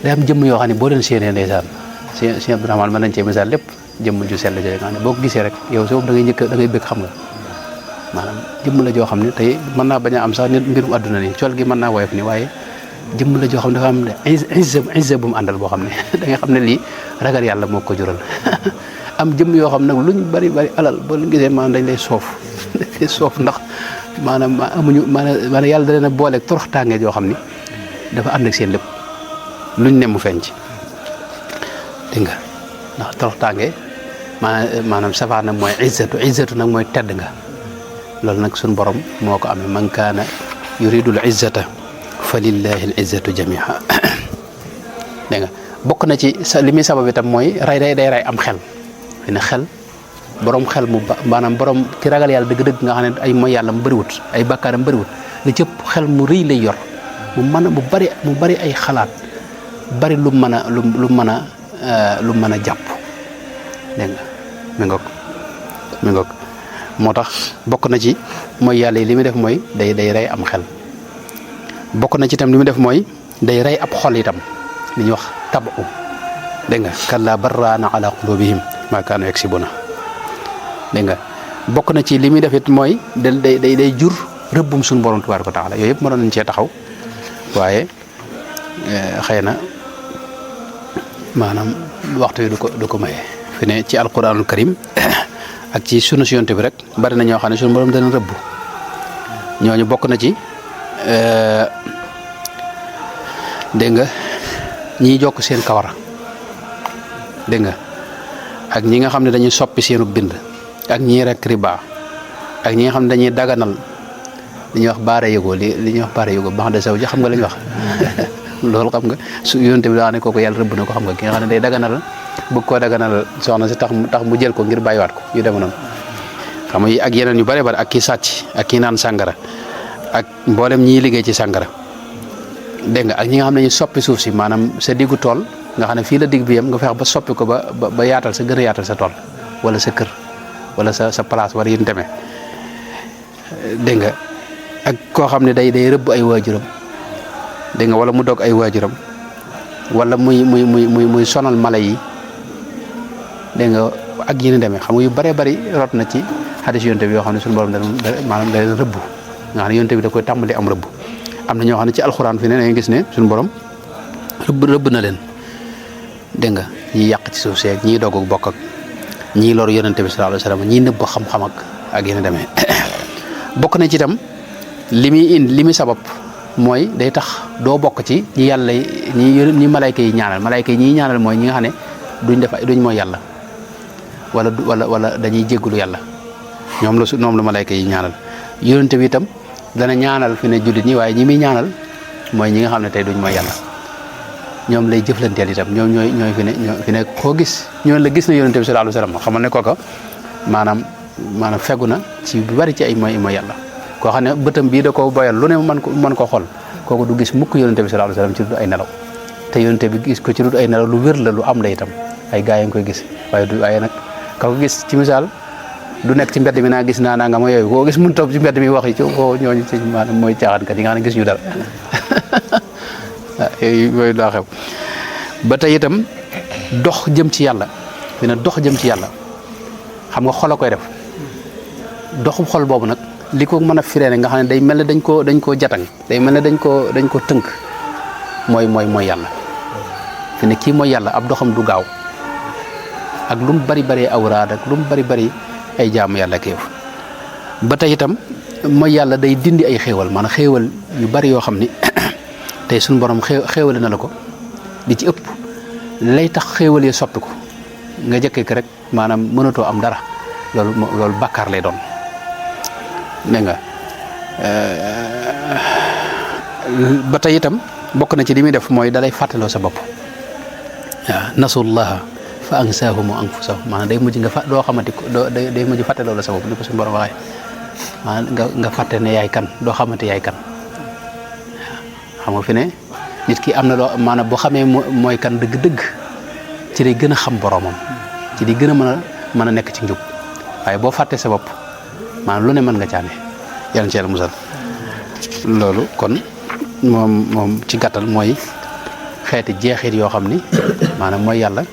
day am jëmm yoo xam ne boo leen séenee ndeysaan Sëñ Abdourahmane mën nañ cee misaal lépp jëmm ju sell jooju nga xam ne boo ko gisee rek yow si da ngay bëgg xam nga maanaam jëmm la joo xam ne tey mën naa bañ a am sax nit mbirum àdduna ni col gi mën naa woyof ni waaye jëmm la joo xam ne dafa am ne izza bu mu àndal boo xam ne da nga xam ne lii ragal yàlla moo ko jural am jëmm yoo xam nag luñ bari alal boo leen gisee maanaam dañ lay soof ndax maanaam amuñu maanaam yàlla da leen a booleeg toroxtaange yoo xam ni dafa ànd ak seen lépp luñ ne mu feeñ ci dégg nga ndax toroxtaange maanaam safaan nag mooy izzatu nag mooy tedd nga loolu nag suñu borom moo ko amee man kaana yuridul izzata fa lillahi al izzatu jamiha dégg nga bokk na ci li muy sabab itam mooy day rey am xel fi ne xel borom xel mu maanaam borom ki ragal yàlla dëgg-dëgg nga xam ne ay mooy yàlla mu bëriwut ay bakkaaram bëriwut li cëpp xel mu rëy lay yor mu bari ay xalaat bari lu mën a jàpp dégg nga mi ngoog moo tax bokk na ci mooy yàlla yi li muy def mooy day rey am xel bokk na ci itam li muy def mooy day rey ab xol itam li ñuy wax tabu dégg nga kallaa barraana ala qulubihim maa kaanu yaksibuna dégg nga bokk na ci li muy def it mooy day jur rëbbum suñu borom tabaaraka wa taala yooyu yëpp mënoon nañ cee taxaw waaye xëy na maanaam waxtu yi du ko maye fi ne ci alquranul karim ak ci sunu si yonte bi rek bari na ñoo xam ne suñu borom dana rëbb ñooñu bokk na ci dégg nga ñiy jokk seen kawara dégg nga ak ñi nga xam ne dañuy soppi seenu bind ak ñii rek riba ak ñi nga xam ne dañuy daganal li ñuy wax baara yëgoo li ñuy wax baara yëgoo baax de saw ji xam nga la ñuy wax loolu xam nga su yonte bi daa ne kooku yàlla rëbb na ko xam nga ki nga xam ne day daganal bëgg koo daganal soxna si tax mu jël ko ngir bàyyiwaat ko yu deme noonu xam nga ak yeneen yu bare bare ak kii sàcc ak kii naan sàngara ak mboolem ñiy liggéey ci sàngara dégg nga ak ñi nga xam ne ñu soppi suuf si maanaam sa diggu tool nga xam ne fii la digg bi yam nga fex ba soppi ko ba yaatal sa gën a yaatal sa tool wala sa kër wala sa place wala yu demee dégg nga ak koo xam ne day rëbb ay waajuram dégg nga wala mu dog ay waajuram wala muy sonal mala yi dégg nga ak yéen demee xam nga yu bëree bëri rot na ci xadis yonte bi yoo xam ne suñu borom maanaam da leen rëbb nga xam ne yonte bi da koy tàmbali am rëbb am na ñoo xam ne ci alxuraan fi ne da ngay gis ne suñu borom rëbb na leen dégg nga ñiy yàq ci suuf seeg ñiy dogg bokk ak ñii lor yonente bi sallallahu alayhi wasallam ñii nëbb xam-xam ak yéen demee bokk na ci itam li muy sabab mooy day tax doo bokk ci ñi yàlla ñi malayka yi ñaanal malayka yi ñiy ñaanal mooy ñi nga xam ne duñ mooy yàlla wala dañuy jéggulu yàlla ñoom la malayka yi ñaanal yonente bi itam dana ñaanal fi ne jullit ñi waaye ñi muy ñaanal mooy ñi nga xam ne tey duñ mooy yàlla ñoom lay jëflanteel itam ñoom ñooy fi ne koo gis ñoo la gis na yonente bi sallallahu alayhi wasallam xamal ne kooka maanaam fegu na ci bu bari ci ay mooy yàlla koo xam ne bëtam bii da ko boyal lu ne mën ko xool kooku du gis mukk yonente bi sallallahu alayhi wasallam ci dul ay nelaw te yonente bi gis ko ci dul ay nelaw lu wér la lu am la itam ay gaa yi nga koy gis waaye nag ka ko gis ci misaal du nekk ci mbedd mi naa gis naa nga ma yooyu koo gis mun toog ci mbedd mi wax yi ci ñooñu ci maanaam mooy caaxaankat yi nga xam ne gis ñu dara yooyu daa xew ba tey itam dox jëm ci yàlla fi ne dox jëm ci yàlla xam nga xol a koy def doxu xol boobu nag li ko mën a firee nga xam ne day mel ne dañ koo jatang day mel ne dañ ko tënk mooy yàlla fi ne kii mooy yàlla ab doxam du gaaw ak lu mu bari awraad ak lu mu bari ay jaamu yàlla kéef ba tey itam mooy yàlla day dindi ay xéewal maanaam xéewal yu bari yoo xam ni tey suñu borom xéewale na la ko di ci ëpp lay tax xéewal yi soppi ko nga jëkkee ko rek maanaam mënatoo am dara loolu bàkkaar lay doon dégg nga ba tey itam bokk na ci li muy def mooy dalay fàttaloo sa bopp waaw nasullaha fa ansaahum anfusahum maanaam day mujj doo xamante day mujj fàttaloo la sa bopp ni ko suñu borom waxee maanaam nga fàtte ne yaay kan doo xamante yaay kan xam nga fi ne nit ki am na loo maanaam boo xamee mooy kan dëgg-dëgg ci day gën a xam boromam ci di gën a mën a nekk ci njub waaye boo fàttee sa bopp maanaam lu ne mën nga caane yàlla ci yàlla musal loolu kon moom ci gàttal mooy xeeti jeexit yoo xam ni maanaam mooy yàlla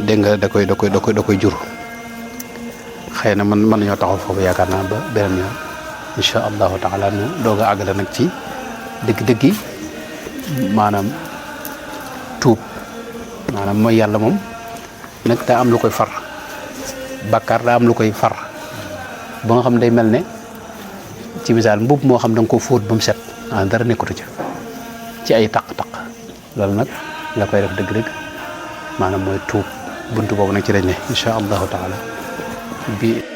dégg nga da koy jur xëy na mën nañoo taxaw foofu yaakaar naa ba beneen yoon incha allahu taala nu doog a àggale nag ci dëgg-dëggi maanaam tuub maanaam mooy yàlla moom nag daa am lu koy far bàkkaar daa am lu koy far ba nga xam day mel ne ci misaal mbubb moo xam da nga ko fóot ba mu set dara nekkatu ci ay taq-taq loolu nag la koy def dëgg-dëgg maanaam mooy tuub buntu boobu nag ci lañ ne incha allahu taala bi